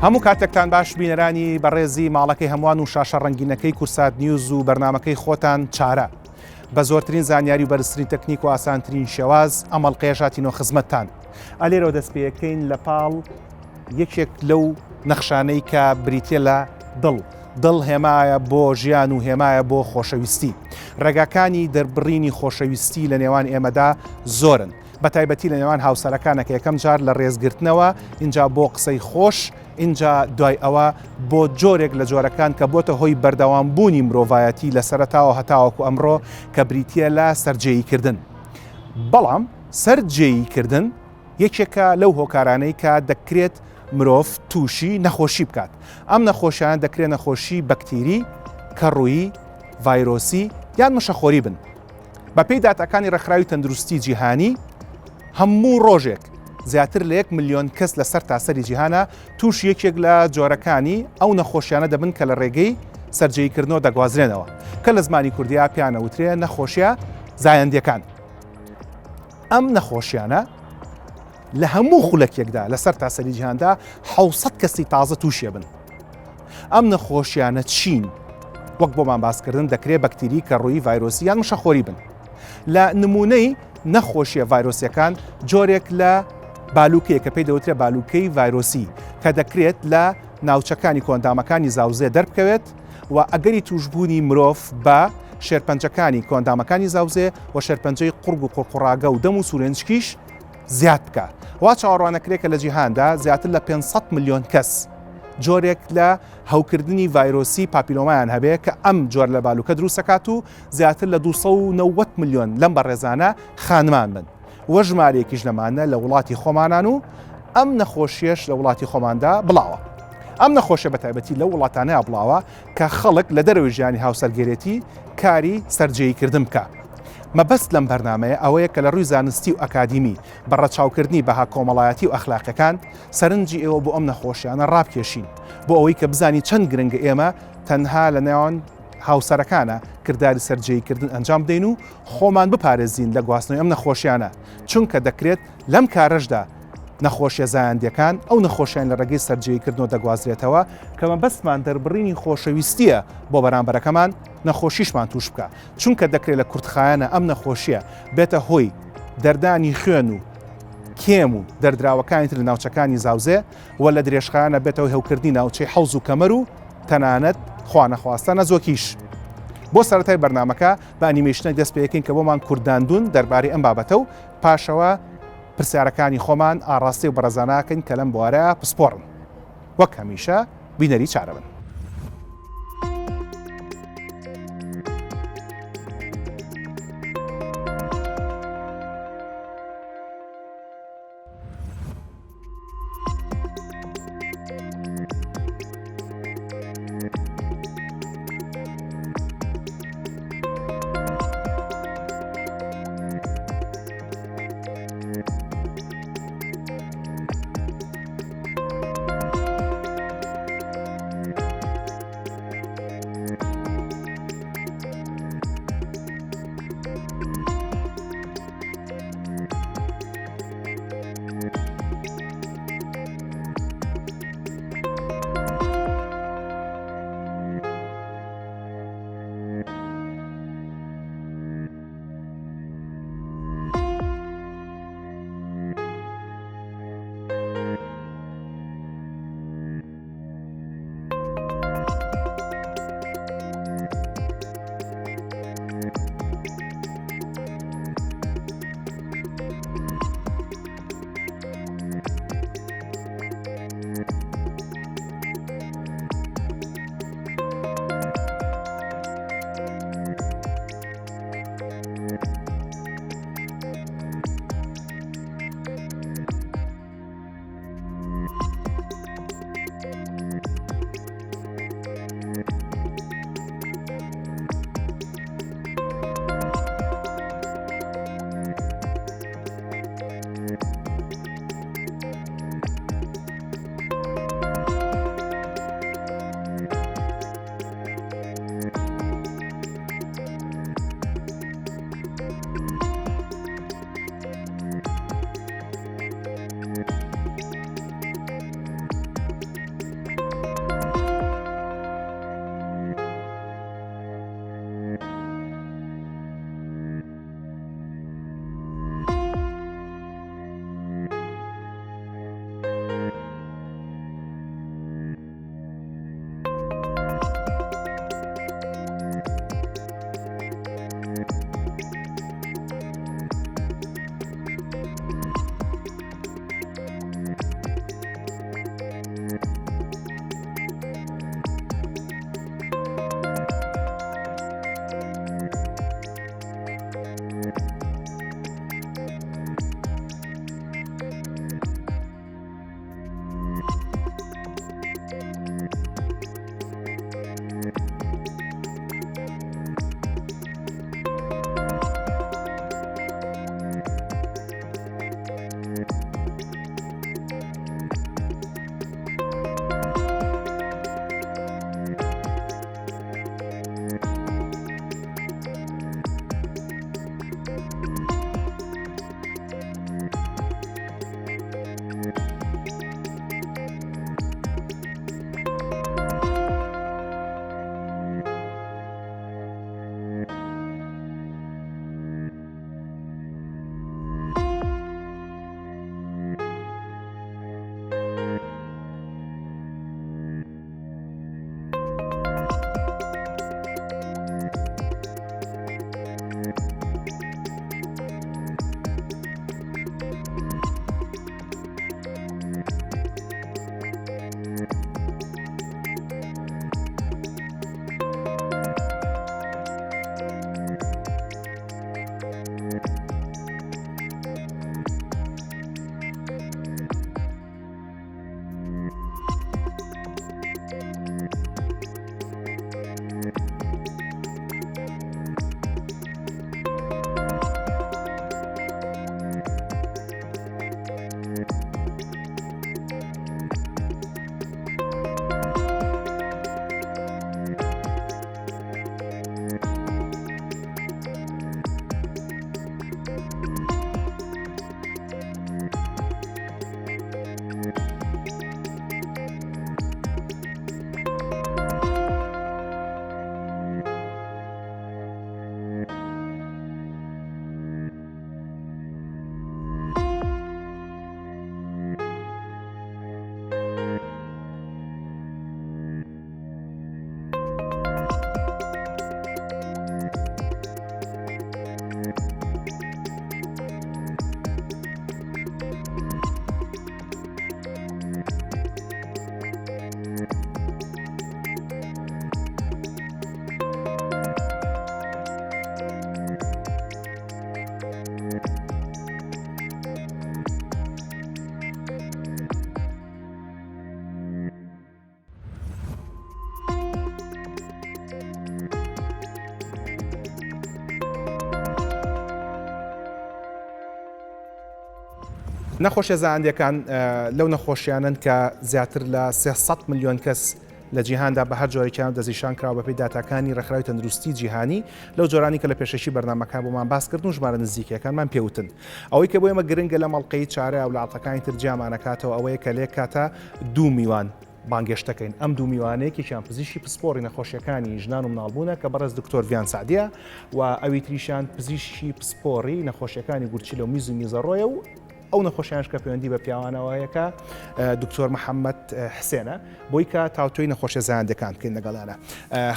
هەموو کاتێکتان باش بینەرانی بەڕێزی ماڵەکەی هەمووان و شاشە ڕەنگینەکەی کورسات نیوز و بەرنمەکەی خۆتان چارە بە زۆرترین زانیاری و بەرزترین تەکنیک و ئاسانترین شێواز ئەم ئەڵقەیەش هاتینەوە خزمەتتان. ئا لێرەوە دەست پێیەکەین لە پاڵ یەکێک لەو نەخشانەی کە بریتیە لە دڵ. دڵ هێمایە بۆ ژیان و هێمایە بۆ خۆشەویستی. ڕێگاکانی دەربڕینی خۆشەویستی لە نێوان ئێمەدا زۆرن. بە تایبەتی لە نێوان هاوسەرەکانە کە یەکەم جار لە ڕێزگرتنەوە ئینجا بۆ قسەی خۆش ئینجا دوای ئەوە بۆ جۆرێک لە جۆرەکان کە بۆتە هۆی بەردەوام بوونی مرۆڤایەتی لە سەرەتاوە هەتاوەکو ئەمڕۆ کە بریتییە لە سەرجێیی کردن. بەڵام سەرجێیی کردن یەکێکە لەو هۆکارانەی کە دەکرێت مرۆڤ تووشی نەخۆشی بکات. ئەم نەخۆشیانە دەکرێت نەخۆشی بەکتیری، کەڕوویی، ڤایرۆسی یان مشەخۆری بن. بەپێی داتاکانی ڕێکخراوی تەندروستی جیهانی، هەموو ڕۆژێک زیاتر لە یەک ملیۆن کەس لە سەرتاسەری جیهانا تووشی یەکێک لە جۆرەکانی ئەو نەخۆشیانە دەبن کە لە ڕێگەی سەرجێیکردنەوە دەگوازرێنەوە کە لە زمانی کوردیا پێیان ئەوترێ نەخۆشیە زایەندیەکان. ئەم نەخۆشیانە لە هەموو خولەکێکدا لە سەرتاسەری جیهاندا 600 کەسی تازە تووشێ بن. ئەم نەخۆشیانە چین؟ وەک بۆمان باسکردن دەکرێت بەکتیری کەڕووی ڤایرۆسی یان مشەخۆری بن. لە نمونەی نەخۆشیە ڤایرۆسیەکان جۆرێک لە بالوکەیە کە پێی دەوترێت بالوکەی ڤایرۆسی کە دەکرێت لە ناوچەکانی کۆئەندامەکانی زاوزێ دەربکەوێت و ئەگەری توشبوونی مرۆڤ بە شێرپەنجەکانی کۆئەندامەکانی زاوزێ و شێرپەنجەی قوڕگ و قوڕقوڕاگە و دەم و سورێنچکیش زیاد بکە. وا چاوەڕوانەکرێت کە لە جیهاندا زیاتر لە 500 ملیۆن کەس جۆرێک لە هەوکردنی ڤایرۆسی پاپیلۆمایان هەبێ کە ئەم جۆر لە بالوکە دروستەکات و زیاتر لە 290 ملیۆن لەم بەڕێزانە خانمان بن و ژمارەیەکیش لەمانە لە وڵاتی خۆمانان و ئەم نەخۆشیەش لە وڵاتی خۆماندا بڵاوە. ئەم نەخۆشیە بە تایبەتی لەو وڵاتانەیا بڵاوە کە خەڵک لە دەرەوەی ژیانی هاوسەرگێرێتی کاری سەرجێییکردن بکا. مەبەست لەم بەرنامەیە ئەوەیە کە لە ڕووی زانستی و ئەکادیمی بە ڕەچاوکردنی بەها کۆمەڵایەتی و ئەخلاقیەکان سەرنجی ئێوە بۆ ئەم نەخۆشیانە ڕابکێشین بۆ ئەوەی کە بزانین چەند گرنگە ئێمە تەنها لە نێوان هاوسەرەکانە کرداری سەرجێیکردن ئەنجام بدەین و خۆمان بپارێزین لە گواستنەوەی ئەم نەخۆشیانە چونکە دەکرێت لەم کارەشدا نەخۆشیە زایەندیەکان ئەو نەخۆشیان لە ڕێگەی سەرجێیکردنەوە دەگوازرێتەوە کە مەبەستمان دەربڕینی خۆشەویستیە بۆ بەرامبەرەکەمان نەخۆشیشمان توش بکە چونکە دەکرێت لە کورتخایەنە ئەم نەخۆشیە بێتە هۆی دەردانی خوێن و کێم و دەردراوەکانی تر لە ناوچەکانی زاوزێ و لە درێژخایەنە بێتە هۆی هەوکردنی ناوچەی حەوز و کەمەر و تەنانەت خوانەخواستە نەزۆکیش. بۆ سەرەتای بەرنامەکە بە ئەنیمەیشنێک دەست پێکەین کە بۆمان کورداندوون دەربارەی ئەم بابەتە و پاشەوە پرسیارەکانی خۆمان ئاڕاستەی و بەڕێزاناکەین کە لەم بوارە پسپۆڕن. وەک هەمیشە بینەری چارە بن. نەخۆشیە زایەندیەکان لەو نەخۆشیانەن کە زیاتر لە 300 ملیۆن کەس لە جیهاندا بە هەر جۆرێکیان دەستنیشان کراوە بەپێی داتاکانی ڕێکخراوی تەندروستی جیهانی لەو جۆرانی کە لە پێشەکی بەرنامەکان بۆمان باس کردن و ژمارە نزیکەکانمان پێوتن ئەوەی کە بۆ ئێمە گرنگە لە مەڵقەی چارە و لە ئەڵقەکانی تر جیامانەکاتەوە ئەوەیە کە لێک کاتە دوو میوان بانگێشت دەکەین ئەم دوو میوانە یەکێکیان پزیشکی پسپۆڕی نەخۆشیەکانی ژنان و مناڵبوونە کە بەڕێز دکتۆر ڤیان سەعدیە و ئەوی تریشان پزیشکی پسپۆڕی نەخۆشیەکانی گورچیلە و میز و میزەڕۆیە و ئەو نەخۆشیانش کە پەیوەندی بە پیاوانەوە هەیە کە دکتۆر محەممەد حسێنە بۆی کە تاوتۆی نەخۆشیە زایەندەکان بکەین لەگەڵیانە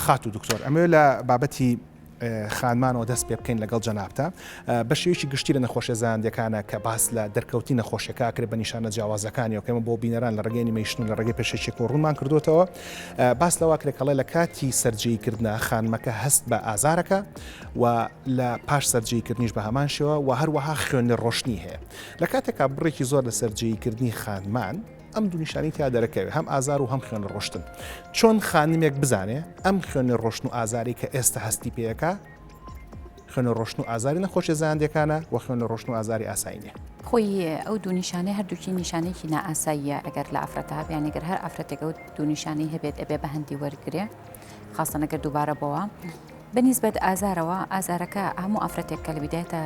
خاتوو دکتۆر ئەمەوێ لە بابەتی خانمانەوە دەست پێ بکەین لەگەڵ جەنابتا بە شێوەیەکی گشتی لە نەخۆشیە زایەندیەکانە کە باس لە دەرکەوتنی نەخۆشیەکە ئەکرێت بە نیشانە جیاوازەکانیەوە کە ئێمە بۆ بینەران لە ڕێگەی ئەنیمەیشن و لە ڕێگەی پێشەکیەکەوە ڕوونمان کردوێتەوە باس لەوە کرێت کەڵێ لە کاتی سەرجێیکردنا خانمەکە هەست بە ئازارەکە و لە پاش سەرجێیکردنیش بە هەمان شێوە و هەروەها خوێن لە ڕۆشنی هەیە لە کاتێکا بڕێکی زۆر لە سەرجێیکردنی خانمان ئەم دوو نیشانەی تیا دەرەکەوێ هەم ئازار و هەم خوێن ڕۆشتن چۆن خانمێک بزانێ ئەم خوێن ڕۆشن و ئازاری کە ئێستا هەستی پێەکە خوێن ڕۆشن و ئازاری نەخۆشیە زایەندیەکانە و خوێن ڕۆشن و ئازاری ئاسایی نیە. خۆی ئەو دوو نیشانەی هەردووکی نیشانەیەکی نائاساییە ئەگەر لە ئافرەتە هەبێ یان ئەگەر هەر ئافرەتێک ئەو دوو نیشانەی هەبێت ئەبێ بە هەندی وەرگرێ خاصەن ئەگەر دووبارە بۆوە بەنیسبەت ئازارەوە ئازارەکە هەموو ئافرەتێک کە لە بیدایەتە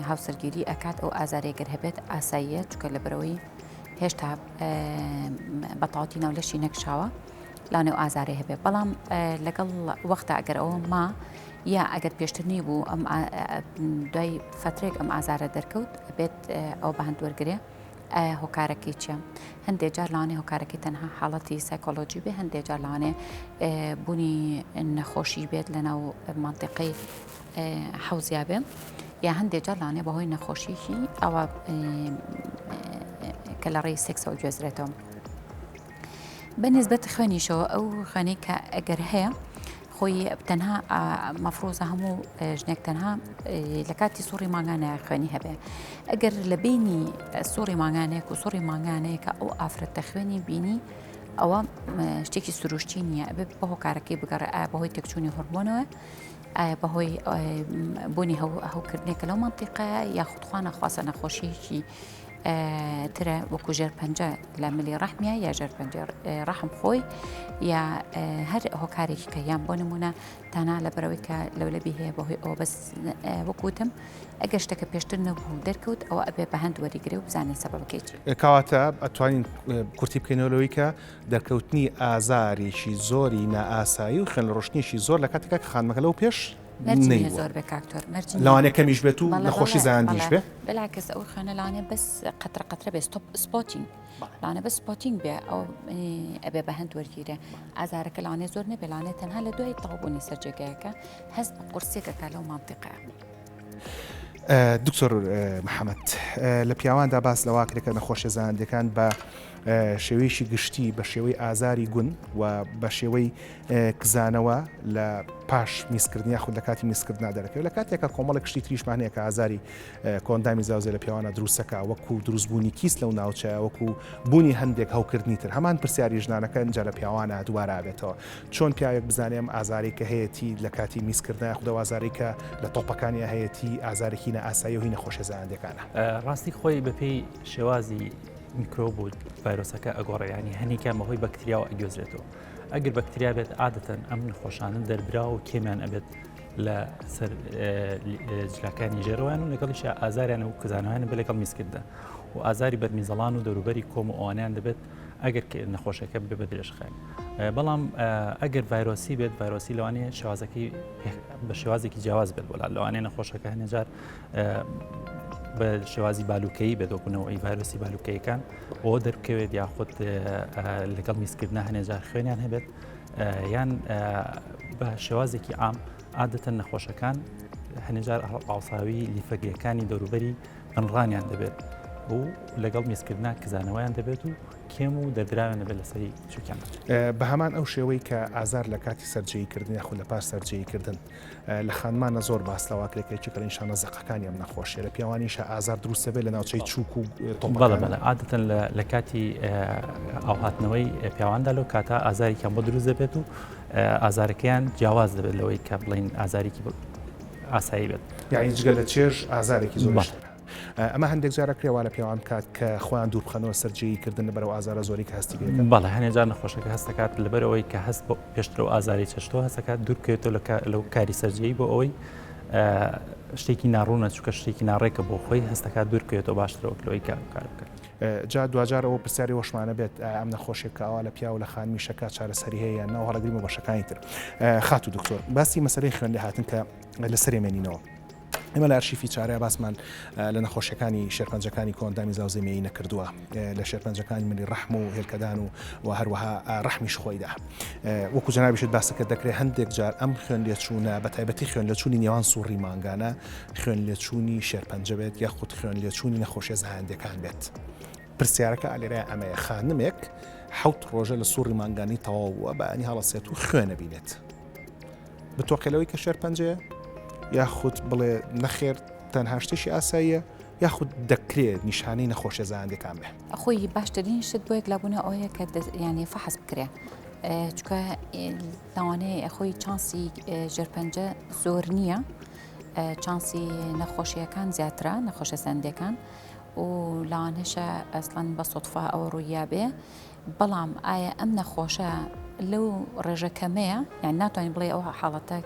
هاوسەرگیری ئەکات ئەو ئازارەی گەر هەبێت ئاساییە چونکە لەبەرەوەی هێشتا بەتەواوەتی ناو لەشی نەکشاوە لانێ و ئازارێ هەبێ بەڵام لەگەڵ وەختە ئەگەر ئەوە ما یا ئەگەر پێشتر نی بوو ئەم دوای فترێک ئەم ئازارە دەرکەوت بێت ئەو بە هەند وەرگێ ئایا هۆکارەکەی چیە هەندێک جار لەوانەیە هۆکارەکەی تەنها حاڵەتی سایکۆلۆژی بێ هەندێک جار لەوانەیە بوونی نەخۆشی بێت لە ناو مانتیقەی حەوزیا بێ یا هەندێک جار لەوانەیە بەهۆی نەخۆشیی ئەوە کە لە ڕێی سێکسەوە گوێزرێتەوە بە نسبەت خوێنیشەوە ئەو خوێنەی کە ئەگەر هەیە خۆی تەنها مەفرۆزە هەموو ژنێک تەنها لە کاتی سوڕی مانگانە خوێنی هەبێ ئەگەر لە بینی سوڕی مانگانێک و سوڕی مانگانەیەکە ئەو ئافرەتە خوێنی بینی ئەوە شتێکی سروشتی نییە ئەبێ بە هۆکارەکەی بگەڕێ ئایا بەهۆی تێکچوونی هۆرمۆنەوە ئایا بەهۆی بوونی هەوکردنێکە لەو مەنتیقەیە یاخود خوا نەخواستە نەخۆشیەکی ترە وەکو ژێر پەنجە لە ملی ڕەحمیە یا ژێر پەنجە ڕەحم خۆی یا هەر هۆکارێکی کە یان بۆ نمونە تانا لە بەرەوەی کە لەولەبی هەیە بەهۆی ئەوە بەس وەکوتم ئەگەر شتەکە پێشتر نەبوو دەرکەوت ئەوە ئەبێ بە هەند وەریگرێ و بزانین سەبەبەکەی چی. کەواتە ئەتوانین کورتی بکەینەوە لەوەی کە دەرکەوتنی ئازارێکی زۆری نائاسایی و خوێنڕۆشتنێکی زۆر لە کاتێکا کە خانمەکە لەو پێش مەرج نییە زۆر بێ کاک تۆر مەرج نییە لەوانەیە کەمیش بێت و نەخۆشی زایەندیش بێ بەلاکەس ئەو خوێنە لەوانەیە بەس قەترە قەترە بێ ستۆپ spotting لەوانەیە بەس spotting بێ ئەو ئەبێ بە هەند وەرگیرێ ئازارەکە لەوانەیە زۆر نەبێ لەوانەیە تەنها لە دوای تەواوبوونی سەر جێگایەکە هەست بە قورسیەکەکە لەو مانتیقەیە. دکتۆر محەممەد لە پیاواندا باس لەوا کرێت کە نەخۆشیە زایەندیەکان بە شێوەیەکی گشتی بە شێوەی ئازاری گون و بە شێوەی کزانەوە لە پاش میزکردن یاخود لە کاتی میزکردنا دەرەکەوێت لە کاتێکە کۆمەڵێک شتی تریشمان هەیە کە ئازاری کۆئەندامی زاوزێ لە پیاوانە دروستەکە وەکو دروستبوونی کیس لەو ناوچەیە وەکو بوونی هەندێک هەوکردنی تر هەمان پرسیاری ژنانەکە ئینجا لە پیاوانە دووبارە ئەبێتەوە چۆن پیاوێک بزانێ ئەم ئازارەی کە هەیەتی لە کاتی میزکردنا یاخود ئەو ئازارەی کە لە تۆپەکانیا هەیەتی ئازارێکی نائاسایی و هی نەخۆشیە زایەندیەکانە؟ ڕاستی خۆی بەپێی شێوازی میکرۆب و ڤایرۆسەکە ئەگۆڕێ ینی هەنێکیان بەهۆی بەکتریاوە ئەگوێزرێتەوە ئەگەر بەکتریا بێت عادەتەن ئەم نەخۆشانە دەربراو و کێمیان ئەبێت لە سەر جلەکانی ژێرەوەیان و لەگەڵیشا ئازاریان و کزانەوەیان بە لەگەڵ میزکردە و ئازاری بەرمیزەڵان و دەوروبەری کۆم و ئەوانیان دەبێت ئەگەر نەخۆشەکە بێ بە درێژخایەن بەڵام ئەگەر ڤایرۆسی بێت ڤایرۆسی لەوانەیە شێوازەکەی بە شێوازێکی جیاواز بێت بۆلا لەوانەیە نەخۆشەکە هەنێجار بە شێوازی بالوکەیی بێت وەکونەوەی ڤایرۆسی بالوکەیەکان بۆ دەربکەوێت یاخود لەگەڵ میزکردە هەنێجار خوێنیان هەبێت یان بە شێوازێکی عام عادەتەن نەخۆشەکان هەنێجار ئاوساوی لیفەگەکانی دەوروبەری بنڕانیان دەبێت و لەگەڵ میزکردنا کزانەوەیان دەبێت و کێم و دەردراویان دەبێت لەسەری چوکیان. بە هەمان ئەو شێوەی کە ئازار لە کاتی سەرجێیی کردن یاخود لە پاش سەرجێیی کردن لە خانمانە زۆر باس لەوە کرێت کە یەکێکە لە نیشانە زەقەکانی ئەم نەخۆشیە لە پیاوانیشە ئازار دروست دەبێت لە ناوچەی چوک و تۆپەکان. بەڵێ عادەتەن لە کاتی ئاوهاتنەوەی پیاواندا لەو کاتە ئازارێکیان بۆ دروست دەبێت و ئازارەکەیان جیاواز دەبێت لەوەی کە بڵین ئازارێکی ئاسایی بێت. یعنی جگە لە چێژ ئازارێکی زۆر. ئەمە هەندێک جار ئەکرێ وا لە پیاوان بکات کە خۆیان دوور بخەنەوە سەرجێیی کردن لەبەر ئەو ئازارە زۆرەی کە هەستی پێ دەکەن. بەڵێ هەنێ جار نەخۆشەکە هەست دەکات لەبەر ئەوەی کە هەست بە پێشتر ئەو ئازارەی چەشتووە هەست دەکات دوور بکەوێتەوە لە لەو کاری سەرجێیی بۆ ئەوەی شتێکی ناڕوونە چونکە شتێکی ناڕێکە بۆ خۆی هەست دەکات دوور بکەوێتەوە باشترە وەک لەوەی کە ئەو کارە بکات. جا دواجار ئەوە پرسیاری ئەوەشمانە بێت ئایا ئەم نەخۆشیە کە ئاوا لە پیاو و لە خانمی شەکا چارەسەری هەیە یان نا و هەڵەگرین بۆ بەشەکانی تر. خاتوو دکتۆر باسی مەسەلەی خوێن لێهاتن کە لەسەرێ مێنینەوە. ئێمە لە ئەرشیفی چارە باسمان لە نەخۆشیەکانی شێرپەنجەکانی کۆئەندامی زاوزێی مێیی نەکردووە لە شێرپەنجەکانی ملی ڕەحم و هێلکەدان و و هەروەها ڕەحمیش خۆیدا وەکو جەنابیشت باسەکە دەکرێت هەندێک جار ئەم خوێن لێچوونە بە تایبەتی خوێن لەچوونی نێوان سوڕی مانگانە خوێن لێچوونی شێرپەنجە بێت یاخود خوێن لێچوونی نەخۆشیە زایەندەکان بێت پرسیارەکە ئالێرە ئەمەیە خانمێک حوت ڕۆژە لە سوڕی مانگانی تەواو بووە بەیانی هەڵەسێت و خوێنە بینێت بتۆقێ لەوەی کە شێرپەنجەیە یاخود بڵێ نەخێر تەنها شتێکی ئاساییە یاخود دەکرێت نیشانەی نەخۆشیە زایەندەکان بێ. خۆی باشترین شت بۆ یەکلابوونە ئەوەیە کە یانێ فەحس بکرێ چکە لەوانەیە خۆی چانسی ژێرپەنجە زۆر نییە چانسی نەخۆشیەکان زیاترە نەخۆشە زەندەکان و لەوانەشە ئەسڵەن بە سوتفە ئەوە ڕوویا بێ بەڵام ئایا ئەم نەخۆشە لەو ڕێژە کەمەیە یان ناتوانین بڵێ ئەو حاڵەتە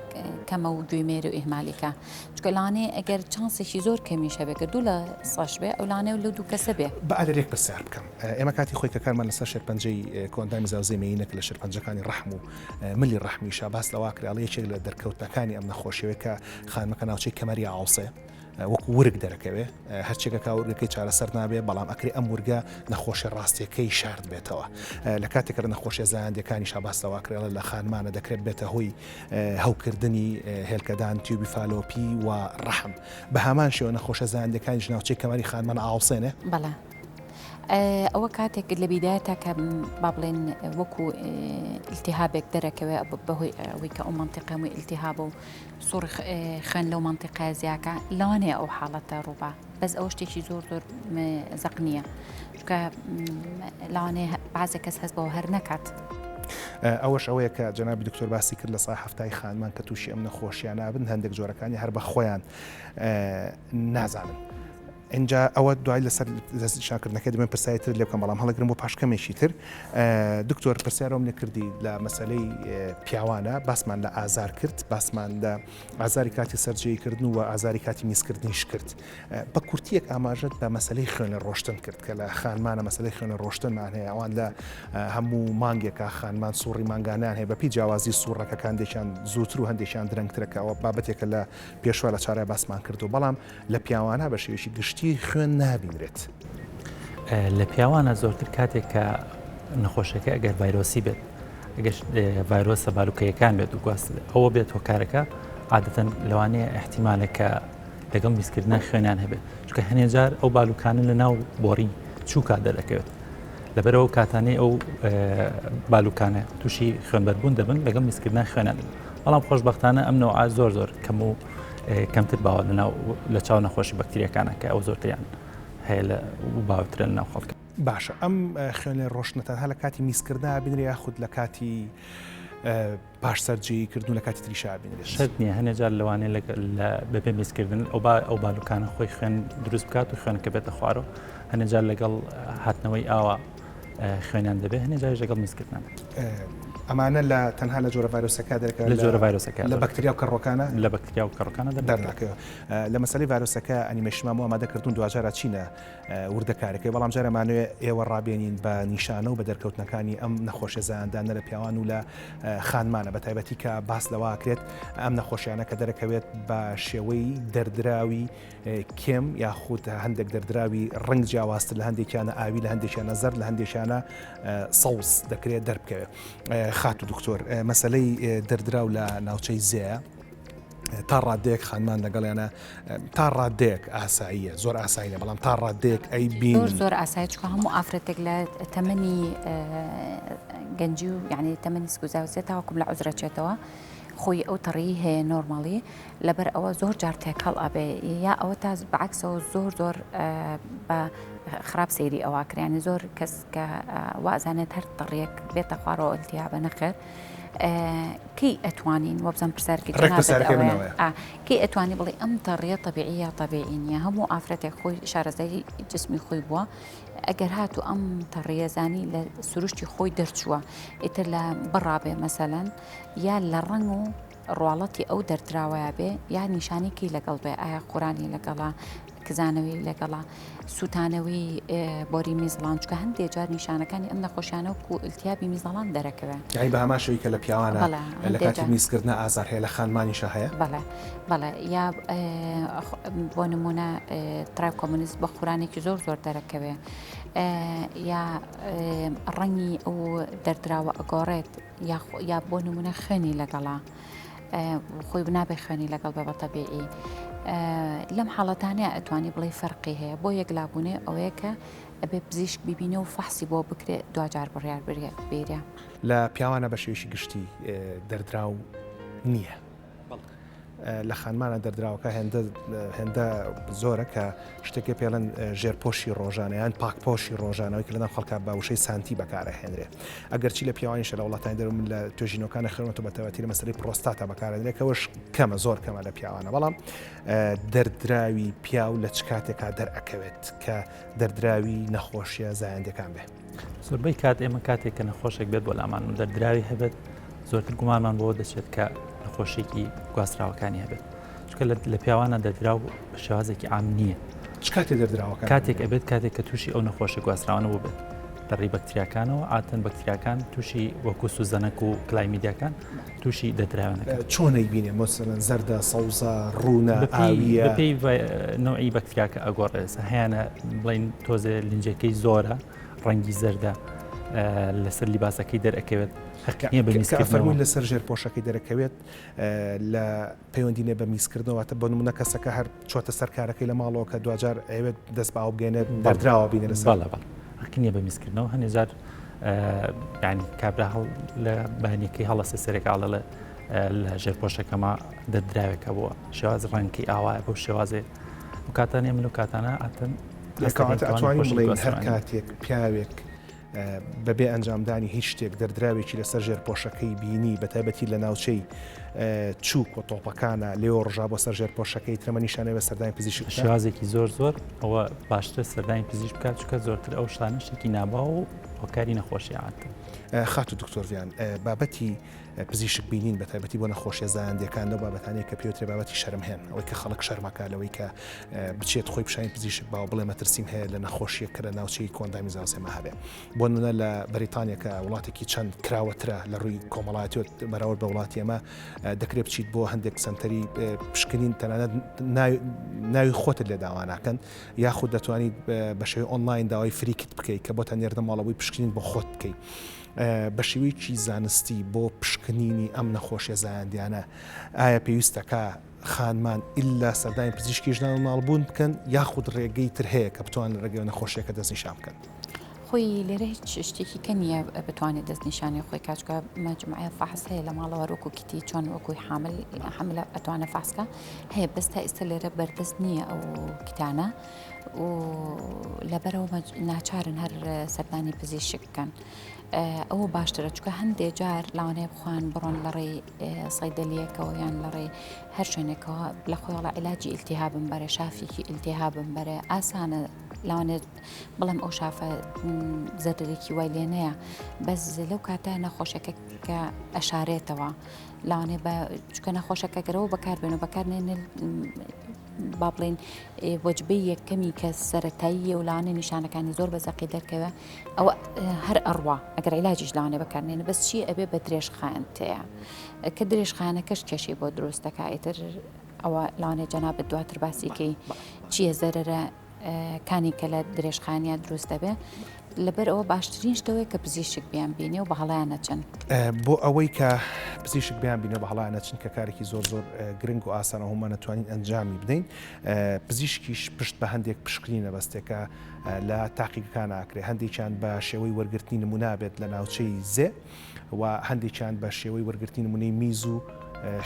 کەمە و گوێی مێری و ئیهمالیکە چونکە لەوانەیە ئەگەر چانسێکی زۆر کەمیش هەبێ کە دوو لە سەش بێ ئەو لەوانەیە لەو دوو کەسە بێ. با ئەگەر یەک پرسیار بکەم ئێمە کاتی خۆی کە کارمان لەسەر شێرپەنجەی کۆئەندامی زاوزێی مێینە کە لە شێرپەنجەکانی ڕەحم و ملی ڕەحمیشە باس لەوە کرا ئەڵێ یەکێک لە دەرکەوتنەکانی ئەم نەخۆشیەوەی کە خانمەکە ناوچەی کەمەری ئاوسێ وەکو ورگ دەرەکەوێ هەرچێکەکە ورگەکەی چارەسەر نابێ بەڵام ئەکرێ ئەم ورگە نەخۆشی ڕاستیەکەی شارد بێتەوە لە کاتێک لە نەخۆشیە زایەندەکانی شاباس لەواکرێڵە لە خانمانە دەکرێت بێتە هۆی هەوکردنی هێلکەدان تیوبی فالۆپی و ڕەحم بە هەمان شێوە نەخۆشە زایەندەکانیش ناوچەی کەمەری خانمان ئاوسێنێ. بەڵێ ئەوە کاتێک لە بیدایەتا کە با بڵێن وەکو ئیلتیهابێک دەرەکەوێ بەهۆی ئەوەی کە ئەو مەنتیقەمووی ئیلتیهابە و سوڕی خوێن لەو مەنتیقەیە زیاکە لەوانەیە ئەو حاڵەتە ڕووبا بەس ئەوە شتێکی زۆر زۆر زەق نییە چونکە لەوانەیە بازێک کەس هەست بەوە هەر نەکات. ئەوەش ئەوەیە کە جەنابی دکتۆر باسی کرد لە سا هەفتای خانمان کە تووشی ئەم نەخۆشیانە بن هەندێک جۆرەکانی هەر بە خۆیان نازانن. ئینجا ئەوە دوای لەسەر دەستنیشانکردنەکەی دەمەوێت پرسیاری ترت لێ بکەم بەڵام هەڵەگرم بۆ پاش کەمێکی تر دکتۆر پرسیارەوەم لێ کردی لە مەسەلەی پیاوانە باسمان لە ئازار کرد باسمان لە ئازاری کاتی سەرجێی کردن و ئازاری کاتی میزکردنیش کرد بە کورتیەک ئاماژەت بە مەسلەی خوێن لە ڕۆشتن کرد کە لە خانمانە مەسلەی خوێن لە ڕۆشتنمان هەیە ئەوان لە هەموو مانگێکا خانمان سوڕی مانگانیان هەیە بەپی جیاوازی سوڕەکەکان دێکیان زووتر و هەندێکیان درەنگترەکە ئەوە بابەتێکە لە پێشوە لە چارای باسمان کردو بەڵام لە پیاوانە بە شێوەیەکی گشتی خوێن نابینرێت. لە پیاوانە زۆرتر کاتێک کە نەخۆشەکە ئەگەر ڤایرۆسی بێت ئەگەر ڤایرۆسە بالوکەیەکان بێت و گواست ئەوە بێت هۆکارەکە عادەتەن لەوانەیە احتیمالە کە لەگەڵ میزکردنە خوێنیان هەبێت چونکە هەنێ جار ئەو بالوکانە لە ناو بۆڕی چووکا دەردەکەوێت لەبەرەوە کاتانەی ئەو بالوکانە تووشی خوێنبەربوون دەبن لەگەڵ میزکردن خوێنان دەبن بەڵام خۆشببختانە ئەم نەوعە زۆر زۆر کەم و کەمتر باوە لەناو لە چاو نەخۆشی بەکتریەکانە کە ئەو زۆرتریان هەیە لە باوترە لەناو خەڵک. باشە ئەم خوێن لێ ڕۆشتنە تەنها لە کاتی میزکردنا بینرێ یاخود لە کاتی پاش سەرجێیی کردن و لە کاتی تریشا بینرێت؟ شەرت نییە هەنێ جار لەوانەیە لە بەبێ میزکردن ئەو با ئەو بالوکانە خۆی خوێن دروست بکات و خوێنەکە بێتە خوارەوە هەنێ جار لەگەڵ هاتنەوەی ئاوە خوێنیان دەبێت هەنێ جاریش لەگەڵ میزکردن. ئەمانە لە تەنها لە جۆرە ڤایرۆسەکە دەرەکەوێت لە جۆرە ڤایرۆسەکە لە بەکتریا و کەڕوەکانە لە بەکتریا و کەڕوەکانە دەرناکەوێت لە مەسەلەی ڤایرۆسەکە ئەنیمەیشنمان بۆ ئامادە کردوون دواجار ئەچینە وردەکارەکەی بەڵام جارێ ئەمانەوێ ئێوە ڕابێنین بە نیشانە و بە دەرکەوتنەکانی ئەم نەخۆشیە زایەندانە لە پیاوان و لە خانمانە بە تایبەتی کە باس لەوە ئەکرێت ئەم نەخۆشیانە کە دەرەکەوێت بە شێوەی دەردراوی کێم یاخود هەندێک دەردراوی ڕەنگ جیاوازتر لە هەندێکیانە ئاوی لە هەندێکیانە زەرد لە هەندێکیانە سەوز دەکرێت دەربکەوێت خاتو دکتۆر مەسلەی دەردراو لە ناوچەی زێ تا ڕادەیەک خانمان لەگەڵیانە تا ڕادەیەک ئاساییە زۆر ئاساییە بەڵام تا ڕادەیەک ئەی بین زۆر زۆر ئاسایی چکە هەموو ئافرەتێک لە تەمەنی گەنجی و یعنی تەمەنی سکوزاوسێ تاوەکو لە عزرە چێتەوە خۆی ئەو تەڕی هەیە نۆرماڵی لەبەر ئەوە زۆر جار تێکەڵ ئەبێ یا ئەوە تا بەعکسەوە زۆر زۆر بە خراپ سەیری ئەوە کرانی زۆر کەس کە وازانێت هەر تەڕیەک بێتە خوارەوە ئەلتیابە نەخێر. کەی ئەتوانین وەبزانم پرسیارەکەی ڕێک جەنابت پرسیارەکەی من ئەوەیە ئەوەیە. ئا کەی ئەتوانی بڵێی ئەم تەڕیە تەبیعی یا تەبیعی نییە هەموو ئافرەتێک خۆی شارەزای جسمی خۆی بووە ئەگەر هاتوو ئەم تەڕیە زانی لە سروشتی خۆی دەرچووە ئیتر لە بڕابێ مەسەلەن یا لە ڕەنگ و ڕواڵەتی ئەو دەردراوەیا بێ یا نیشانەی کەی لەگەڵ بێ ئایا قورانی لەگەڵە کزانەوەی لەگەڵە سووتانەوەی بۆری میزڵان چکە هەندێک جار نیشانەکانی ئەم نەخۆشیانە وەکو ئیلتیابی میزەڵان دەرەکەوێ. یانی بە هەمان شێوەی کە لە پیاوانە لە کاتی میزکردنا ئازار هەیە لە خانمانیشا هەیە؟ بەڵێ بەڵێ یا بۆ نمونە trichomonas بە خورانێکی زۆر زۆر دەرەکەوێ یا ڕەنگی ئەو دەردراوە ئەگۆڕێت یا بۆ نمونە خوێنی لەگەڵا خۆی بنابێ خوێنی لەگەڵ بە بە تەبیعی لەم حاڵەتانەیە ئەتوانی بڵێ فەرقی هەیە بۆ یەکلابوونێ ئەوەیە کە ئەبێ پزیشک ببینێ و فەحسی بۆ بکرێ دواجار بڕیار بێرە. لە پیاوانە بە شێوەیەکی گشتی دەردراو نییە. لە خانمانە دەردراوەکە هێندە هێندە زۆرە کە شتێکێ پێڵێن ژێرپۆشی ڕۆژانە یان پاکپۆشی ڕۆژانەوەی کە لەناو خەڵکا بە وشەی سانتی بەکارەهێنرێ ئەگەرچی لە پیاوانیشە لە وڵاتانی دەرەوە من لە توێژینەوەکانە خوێنەوە بە تایبەتی لە مەسەلەی پرۆستاتا بەکارەهێنرێ کەوەش کەمە زۆر کەمە لە پیاوانە بەڵام دەردراوی پیاو لە چ کاتێکا دەرئەکەوێت کە دەردراوی نەخۆشیە زایەندەکان بێ؟ زۆربەی کات ئێمە کاتێک کە نەخۆشێک بێت بۆ لامان و دەردراوی هەبێت زۆرتر گومانمان بۆ دەچێت کە نەخۆشیێکی گواستراوەکانی هەبێت چونکە لە پیاوانە دەردراو بە شێوازێکی عام نییە. چ کاتێ دەردراوەکان؟ کاتێک ئەبێت کاتێک کە تووشی ئەو نەخۆشی گواستراوانە بوو بێت لە ڕێی بەکتریاکانەوە عادەتەن بەکتریاکان تووشی وەکو سوزەنەک و کلایمیدیاکان تووشی دەردراوەکە. چۆن ئەیبینێ مەسەلەن زەردە سەوزە ڕوونە ئاویە؟ بەپێی نەوعی بەکتریاکە ئەگۆڕێ هەیانە بڵین تۆزێ لنجەکەی زۆرە ڕەنگی زەردە لەسەر لیباسەکەی دەرەکەوێت هەقی نییە بە میزکردنەوە. فەرمووی لەسەر ژێرپۆشەکەی دەرەکەوێت لە پەیوەندی نیە بە میزکردنەوە واتە بۆ نمونە کەسەکە هەر چۆتە سەر کارەکەی لە ماڵەوە کە دواجار ئەیەوێت دەست بە ئاو بگەێنێت دەردراوە بینێ لەسەر بەڵێ بەڵێ هەقی نیە بە میزکردنەوە هەنێ جار یعنی کابرا هەڵ لە بانیەکەی هەڵەسێ سەرێک ئاڵێ لە ژێرپۆشەکەما دەردراوێکە بووە شێواز ڕەنگی ئاوایە بەو شێوازێ و کاتانێ من و کاتانە ئەتن ئەتوانین بڵێین هەر کاتێک پیاوێک بەبێ ئەنجامدانی هیچ شتێک دەردراوێکی لەسەر ژێرپۆشەکەی بینی بەتایبەتی لە ناوچەی چوک و تۆپەکانە لێوە ڕژا بۆ سەر ژێرپۆشەکەی ترەمە نیشانەی بە سەردانی پزیشک بکات. شێوازێکی زۆر زۆر ئەوە باشترە سەردانی پزیشک بکات چونکە زۆرتر ئەو شتانە شتێکی ناباو و هۆکاری نەخۆشی عادەتەن. خاتوو دکتۆر ڤیان بابەتی پزیشک بینین بە تایبەتی بۆ نەخۆشیە زایەندیەکان لەو بابەتانەیە کە پێوترێ بابەتی شەرمهێن ئەوەی کە خەڵک شەرمەکە لەوەی کە بچێت خۆی پیشانی پزیشک باوە بڵێ مەترسیم هەیە لە نەخۆشیە کە لە ناوچەی کۆندامی زاوزێمە هەبێ بۆ نمونە لە بەریتانیا کە وڵاتێکی چەند کراوەترە لە ڕووی کۆمەڵایەتی بەراورد بە وڵاتی ئێمە دەکرێت بچیت بۆ هەندێک سەنتەری پشکنین تەنانەت ناوی خۆتت لێ داوا ناکەن یاخود دەتوانیت بە شێوەی ئۆنلاین داوای free kit بکەیت کە بۆتە نێردە ماڵەوەی پشکنین بۆ خۆت بکەیت بە شێوەیەکی زانستی بۆ پشکنینی ئەم نەخۆشیە زایەندیانە ئایا پێویستەکە خانمان ئیلا سەردانی پزیشکی ژنان و منداڵبوون بکەن یاخود ڕێگەی تر هەیە کە بتوانن لە ڕێگەیەوە نەخۆشیەکە دەستنیشان بکەن؟ خۆی لێرە هیچ شتێکی کە نییە بتوانێت دەستنیشانی خۆی کاچکە مەجموعەیە فەحس هەیە لە ماڵەوە وەکو kit ی چۆن وەکوی حامل حملە ئەتوانە فەحسکە هەیە بەس تا ئێستا لێرە بەردەست نییە ئەو kit انە و لەبەرەوە ناچارن هەر سەردانی پزیشک بکەن. ئەوە باشترە چکە هەندێ جار لەوانەیە بخوان بڕۆن لە ڕێی سەیدەلیەکەوە یان لە ڕێی هەر شوێنێکەوە لە خۆیڵە عیلاجی ئیلتیهابم بەرێ شافێکی ئیلتیهابم بەرێ ئاسانە لەوانێت بڵێم ئەو شافە زەرەرێکی وای لێ نەیە بەس لەو کاتە نەخۆشەکە کە ئەشارێتەوە لەوانەیە بە چکە نەخۆشەکە گەرەوە بەکاربێن و بەکارنێن با بڵێین وەجبەی یەکەمی کە سەتاییە و لەوانەیە نیشانەکانی زۆر بە زەقی دەرکەوێ ئەوە هەر ئەڕوا ئەگەر عیلاجیش لەوانەیە بەکارنێنە بەس چی ئەبێ بە درێژخایەن تەیە کە درێژخایەنەکەش کێشەی بۆ دروست دەکا ئیتر ئەوە لەوانەیە جەنابت دواتر باسیکەی چییە زەرەرە کانی کە لە درێژخایەنیا دروست دەبێ لەبەر ئەوە باشترین شتەوەی کە پزیشک بیان بینێ و بە هەڵیان نەچن. بۆ ئەوەی کە پزیشک بیان بینێ و بە هەڵیان نەچن کە کارێکی زۆر زۆر گرنگ و ئاسانە هەموومان ئەتوانین ئەنجامی بدەین پزیشکیش پشت بە هەندێک پشکنین ئەبەستێ کە لە تاقیگەکان ئاکرێ هەندێکیان بە شێوەی وەرگرتنی نمونە بێت لە ناوچەی زێ و هەندێکیان بە شێوەی وەرگرتنی نمونەی میز و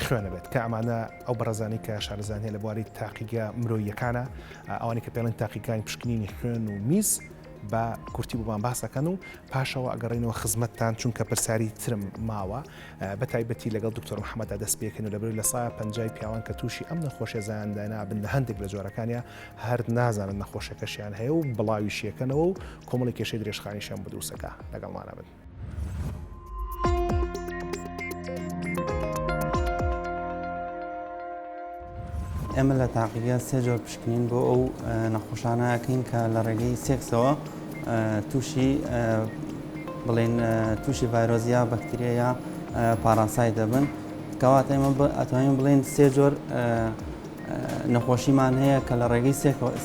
خوێنە بێت کە ئەمانە ئەو بەڕێزانەی کە شارەزان هەیە لە بواری تاقیگە مرۆییەکانە ئەوانەی کە پێڵێن تاقیگەکانی پشکنینی خوێن و میز. بە کورتی بۆمان باس ئەکەن و پاشەوە ئەگەڕێینەوە خزمەتتان چونکە پرسیاری ترم ماوە بە تایبەتی لەگەڵ دکتۆر محەممەدا دەست پێکەن و لەبەر لە سایە پەنجای پیاوان کە تووشی ئەم نەخۆشیە زایەندە نابن لە هەندێک لە جۆرەکانیا هەر نازانن نەخۆشەکەشیان هەیە و بڵاویشیەکەنەوە و کۆمەڵی کێشەی درێژخانیشیان بۆ دروستەکە لەگەڵمانە بن. ئێمە لە تاقیگە سێ جۆر پشکنین بۆ ئەو نەخۆشانە ئەکەین کە لە ڕێگەی سێکسەوە تووشی بڵێن تووشی ڤایرۆس یا بەکتریا یا parasite دەبن کەواتە ئێمە ئەتوانین بڵێن سێ جۆر نەخۆشیمان هەیە کە لە ڕێگەی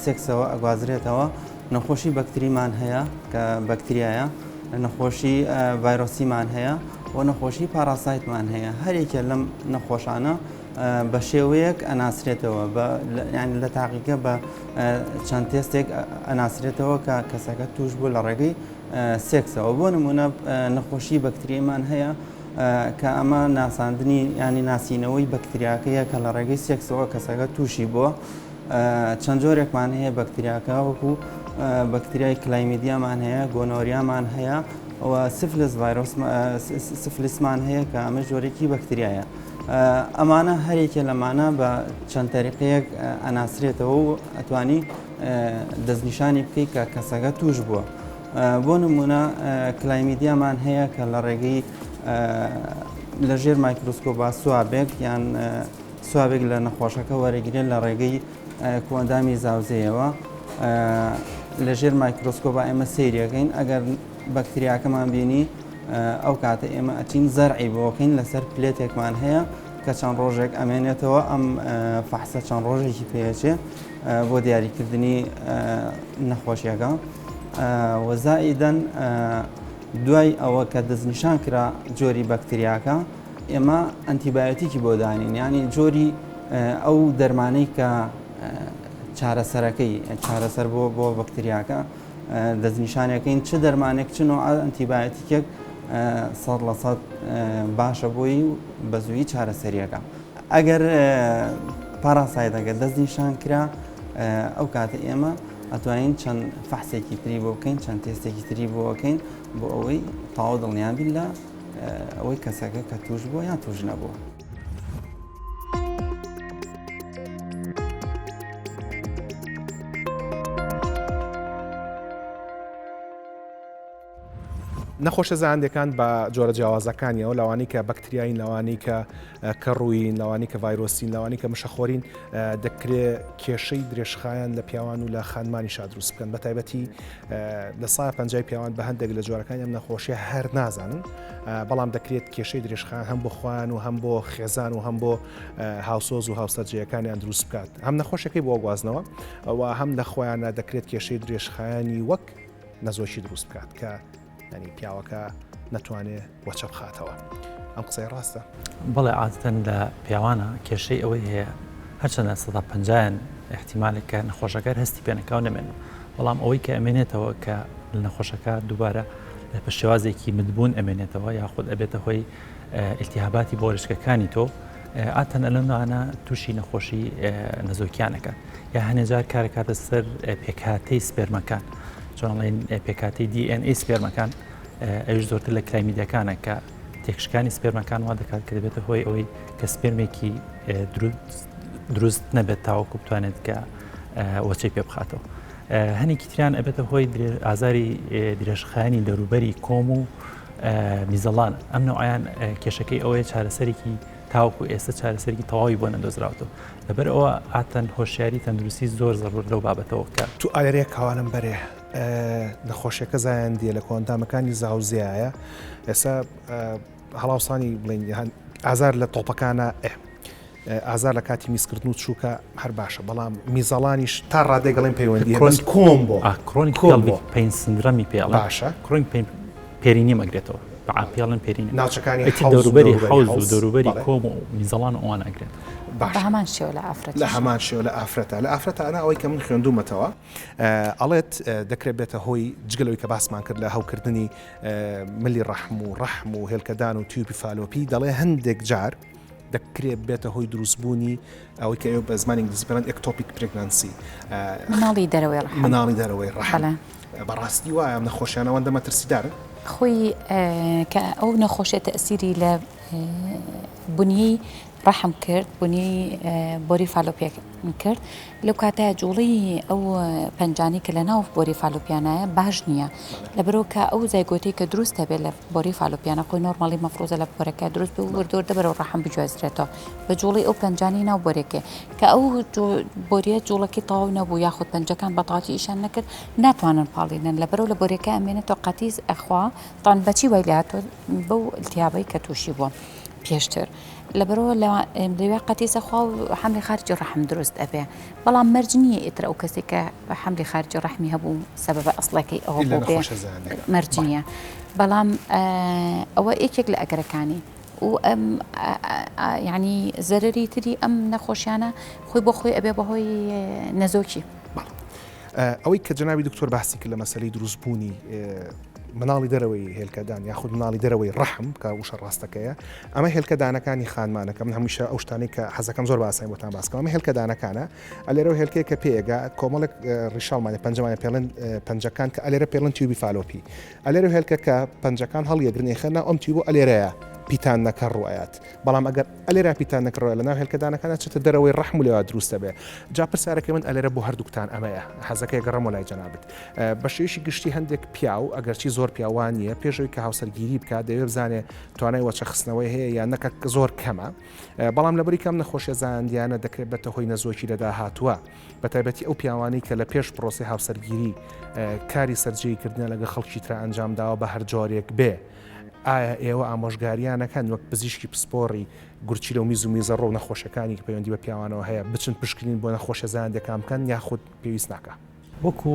سێکسەوە ئەگوازرێتەوە نەخۆشی بەکتریمان هەیە کە بەکتریایە، نەخۆشی ڤایرۆسیمان هەیە و نەخۆشی parasite مان هەیە. هەرێکە لەم نەخۆشانە بە شێوەیەک ئەناسرێتەوە یعنی لە تاقیگە بە چەند تێستێک ئەناسرێتەوە کە کەسەکە توش بوو لە ڕێگەی سێکسەوە. بۆ نمونە نەخۆشی بەکتریمان هەیە کە ئەمە ناساندنی ینی ناسینەوەی بەکتریاکەیە کە لە ڕێگەی سێکسەوە کەسەکە تووشی بووە. چەند جۆرێکمان هەیە بەکتریاکە وەکو بەکتریای کلایمیدیامان هەیە، گۆنۆریامان هەیە و سفلس ڤایرۆس سفلسمان هەیە کە ئەمە جۆرێکی بەکتریایە. ئەمانە هەرێکێ لەمانە بە چەند تەریقەیەک ئەناسرێتەوە و ئەتوانی دەستنیشانی بکەیت کە کەسەکە توش بووە. بۆ نمونە کلایمیدیامان هەیە کە لە ڕێگەی لە ژێر مایکرۆسکۆبا swab ێک یان swab ێک لە نەخۆشەکە وەرەگیرێت لە ڕێگەی کۆئەندامی زاوزێیەوە لە ژێر مایکرۆسکۆبا ئێمە سەیرەکەین ئەگەر بەکتریاکەمان بینی ئەو کاتە ئێمە ئەچین زەرعی بۆکەین لەسەر plate ێکمان هەیە کە چەند ڕۆژێک ئەمێنێتەوە ئەم فەحسە چەند ڕۆژێکی پێچێ بۆ دیاریکردنی نەخۆشیەکە وەزائیدەن دوای ئەوە کە دەستنیشان کرا جۆری بەکتریاکە ئێمە ئەنتیبایۆتیکی بۆ دانین یانی جۆری ئەو دەرمانەی کە چارەسەرەکەی چارەسەر بۆ بۆ بەکتریاکە دەستنیشانەکەین چ دەرمانێک چ نوع ئەنتیبایۆتیکێک سەد لە سەد باشە بۆی و بە زووی چارەسەریەکە ئەگەر parasite ەکە دەستنیشان کرا ئەو کاتە ئێمە ئەتوانین چەند فەحسێکی تری بۆ بکەین چەند تێستێکی تری بۆ بکەین بۆ ئەوەی تاو دڵنیان بین لە ئەوەی کەسەکە کە توش بووە یان توش نەبووە. نەخۆشە زایەندەکان بە جۆرە جیاوازەکانیەوە لەوانەی کە بەکتریاین لەوانەی کە کەڕووین لەوانەی کە ڤایرۆسین لەوانەی کە مشەخۆرین دەکرێ کێشەی درێژخایەن لە پیاوان و لە خانمانیشا دروست بکەن بە تایبەتی لە سای پەنجای پیاوان بە هەندێک لە جۆرەکانی ئەم نەخۆشیە هەر نازانن بەڵام دەکرێت کێشەی درێژخایەن هەم بۆ خۆیان و هەم بۆ خێزان و هەم بۆ هاوسۆز و هاوسەرجەکانیان دروست بکات هەم نەخۆشەکەی بۆ گوازنەوە ئەوە هەم لە خۆیانە دەکرێت کێشەی درێژخایەنی وەک نەزۆکی دروست بکات کە ینی پیاوەکە نەتوانێ وەچە بخاتەوە ئەم قسەی ڕاستە؟ بەڵێ عادەتەن لە پیاوانە کێشەی ئەوەی هەیە هەرچەندە سەدا پەنجایان ئیحتیمالێک کە نەخۆشەکە هەستی پێنەکاو نەمێنن بەڵام ئەوەی کە ئەمێنێتەوە کە لە نەخۆشەکە دووبارە بە شێوازێکی متبوون ئەمێنێتەوە یاخود ئەبێتە هۆی ئیلتیهاباتی بۆرشکەکانی تۆ ئاتەن ئەلەمانە تووشی نەخۆشی نەزۆکیانەکە یا هەنێجار کارەکاتە سەر پێکهاتەی سپێرمەکان چۆنڵین پێکاتی DNA سپێرمەکان ئەوش زۆرتر لە کلایمیدەکانە کە تێکشکانی سپێرمەکان وا دەکات کە دەبێتە هۆی ئەوەی کە سپێرمێکی دروست نەبێت تاوەکو بتوانێت کە وەچەی پێ بخاتەوە. هەنێکی تریان ئەبێتە هۆی ئازاری درێژخایەنی دەروبەری کۆم و میزەڵان ئەم نەوعیان کێشەکەی ئەوەیە چارەسەرێکی تاوەکو ئێستا چارەسەرێکی تەواوی بۆ نەدۆزراوەتەوە لەبەر ئەوە ئاتەن هۆشیاری تەندروستی زۆر زەرور لەو بابەتەوە کە تو ئالێرەیە کاوانم بەرێ نەخۆشیەکە زایەندیە لە کۆئەندامەکانی زاوزێیە ئێستا هەڵاوسانی بڵێن ئازار لە تۆپەکانە ئێ ئازار لە کاتی میزکردن و چووکە هەر باشە بەڵام میزەڵانیش تا ڕادەی گەڵێن پەیوەندی بەس کۆم بۆ chronic کۆم بۆ pain syndrome ی پێڵ باشە chronic pain perineum ئەگرێتەوە بە عام پێڵن perineum ناوچەکانی دەوروبەری حەوز و دەوروبەری کۆم و میزەڵان ئەوان ئەگرێت بە هەمان شێوە لە ئافرەت لە هەمان شێوە لە ئافرەتە لە ئافرەتە ئەنا ئەوەی کە من خوێندومەتەوە ئەڵێت دەکرێت بێتە هۆی جگە لەوەی کە باسمان کرد لە هەوکردنی ملی ڕەحم و ڕەحم و هێلکەدان و تیوپی فالۆپی دەڵێ هەندێک جار دەکرێت بێتە هۆی دروستبوونی ئەوەی کە ئێوە بە زمانی ئینگلیزی پێڵێن ectopic pregnancy مناڵی دەرەوەی ڕەحم مناڵی دەرەوەی ڕەحم. بەڕاستی وایە ئەم نەخۆشیانە ئەوەندە مەترسیدارن؟ خۆی کە ئەو نەخۆشیە تەئسیری لە بنیەی ڕەحم کرد، بنیەی بۆری فالۆپیە کرد، لەو کاتە جوڵەی ئەو پەنجانەی کە لە ناو بۆری فالۆپیانایە باش نییە، لەبەرئەوە کە ئەو زایگۆتەی کە دروست دەبێت لە بۆری فالۆپیانە خۆی نۆرماڵی مەفروزە لە بۆرەکە دروست بێ و وردە وردە بەرەو ڕەحم بگوێزرێتەوە بە جوڵەی ئەو پەنجانەی ناو بۆرەکەی کە ئەو بۆریە جوڵەکەی تەواو نەبوو یاخود پەنجەکان بە تەواوەتی ئیشیان نەکرد ناتوانن پاڵی نەن لەبەرئەوە لە بۆریەکە ئەمێنێتەوە قەتیس ئەخوا تان بەچی وای لێهاتووە بەو التهابەی کە تووشی بووە پێشتر لەبەرەوە لەوێ قەتیسە خوا و حەملی خارجی ڕەحم دروست ئەبێ بەڵام مەرج نییە ئیتر ئەو کەسێک کە حەملی خارجی ڕەحمی هەبوو سەبەبە ئەسڵەکەی ئەوە بوو بێ مەرج نییە بەڵام ئەوە یەکێک لە ئەگەرەکانی و ئەم یعنی زەرەری تری ئەم نەخۆشیانە خۆی بۆ خۆی ئەبێ بەهۆی نەزۆکی. ئەوەی کە جەنابی دکتۆر باسی کرد لە مەسەلەی دروستبوونی مناڵی دەرەوەی هێلکەدان یاخود مناڵی دەرەوەی ڕەحم کە وشە ڕاستەکەیە ئەمە هێلکەدانەکانی خانمانەکە من هەمیشە ئەو شتانەی کە حەزەکەم زۆر باسای بۆتان باسکەم ئەمە هێلکەدانەکانە ئەلێرەوە هێلکەیە کە پێیەگا کۆمەڵێک ڕیشاڵمانە پەنجەمانە پێڵێن پەنجەکان کە ئەلێرە پێڵێن تیوبی فالۆپی ئەلێرە هێلکە کە پەنجەکان هەڵیەگرن ئێخەنە ئەم تیوب ئەلێرەیە پیتانەکە ڕوئەیات بەڵام ئەگەر ئەلێرا پیتانەکە ڕۆیە لەناو هێلکەدانەکان ئەچێتە دەرەوەی ڕەحم و لەوێ دروست دەبێ. جا پرسیارەکەی من ئەلێرە بۆ هەردووکتان ئەمەیە، حەزەکەی گەڕێمەوە لای جەنابت. بە شێوەیەکی گشتی هەندێک پیاو، ئەگەرچی زۆر پیاو وا نییە، پێش ئەوەی کە هاوسەرگیری بکات دەیەوێ بزانێ توانای وەچە خستنەوەی هەیە یان نە کە زۆر کەمە. بەڵام لەبەری کە ئەم نەخۆشیە زایەندییانە دەکرێت بێتە هۆی نەزۆکی لە داهاتووە، بە تایبەتی ئەو پیاوانەی کە لە پێش پرۆسەی هاوسەرگیری کاری سەرجێیی کردنیان لەگەڵ خەڵکی ترا ئەنجام داوە بە هەر جۆرێک بێ، ئایا ئێوە ئامۆژگاریانەکەن وەک پزیشکی پسپۆڕی گورچیلە و میز و میزەڕۆ و نەخۆشیەکانی کە پەیوەندی بە پیاوانەوە هەیە بچن پشکنین بۆ نەخۆشیە زایەندیەکان بکەن یاخود پێویست ناکا؟ وەکو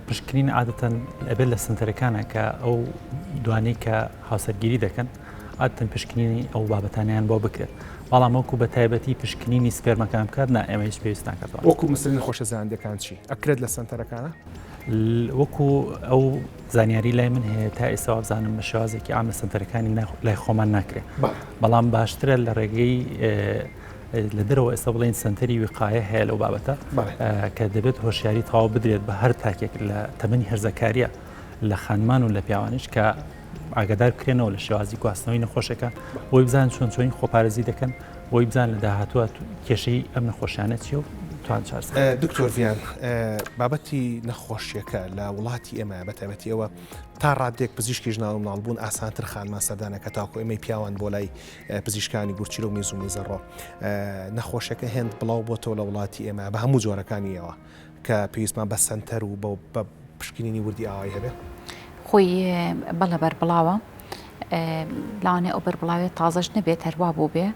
پشکنین عادەتەن ئەبێت لە سنتەرەکانە کە ئەو دوانەی کە هاوسەرگیری دەکەن عادەتەن پشکنینی ئەو بابەتانیان بۆ بکرێت بەڵام وەکو بە تایبەتی پشکنینی سپێرمەکان بکات نا ئێمە هیچ پێویست ناکات وەکو مەسەلەی نەخۆشیە زایەندیەکان چی ئەکرێت لە سەنتەرەکانە؟ وەکو ئەو زانیاری لای من هەیە تا ئێستا وابزانم بە شێوازێکی عام لە سەنتەرەکانی لای خۆمان ناکرێت بەڵام باشترە لە ڕێگەی لە دەرەوە ئێستا بڵین سنتەری وقایە هەیە لەو بابەتە کە دەبێت هۆشیاری تەواو بدرێت بە هەر تاکێک لە تەمەنی هەرزەکاریە لە خانمان و لە پیاوانیش کە ئاگادار بکرێنەوە لە شێوازی گواستنەوەی نەخۆشەکە بۆی بزان چۆن چۆنی خۆپارێزی دەکەن بۆی بزان لە داهاتووە کێشەی ئەم نەخۆشیانە چیە و توان چارەسەر. دکتۆر ڤیان بابەتی نەخۆشیەکە لە وڵاتی ئێمە بە تایبەتی ئەوە تا ڕادێک پزیشکی ژنان و مناڵبوون ئاسانتر خانمان سەردانەکە تاکو ئێمەی پیاوان بۆ لای پزیشکانی گورچیلە و میز و میزەڕۆ نەخۆشەکە هێند بڵاو بۆتەوە لە وڵاتی ئێمە بە هەموو جۆرەکانیەوە کە پێویستمان بە سەنتەر و بە پشکنینی وردی ئاوایی هەبێ؟ خۆی بەڵێ بەربڵاوە لەوانەیە ئەو بەربڵاوێ تازەش نەبێت هەروا بوو بێ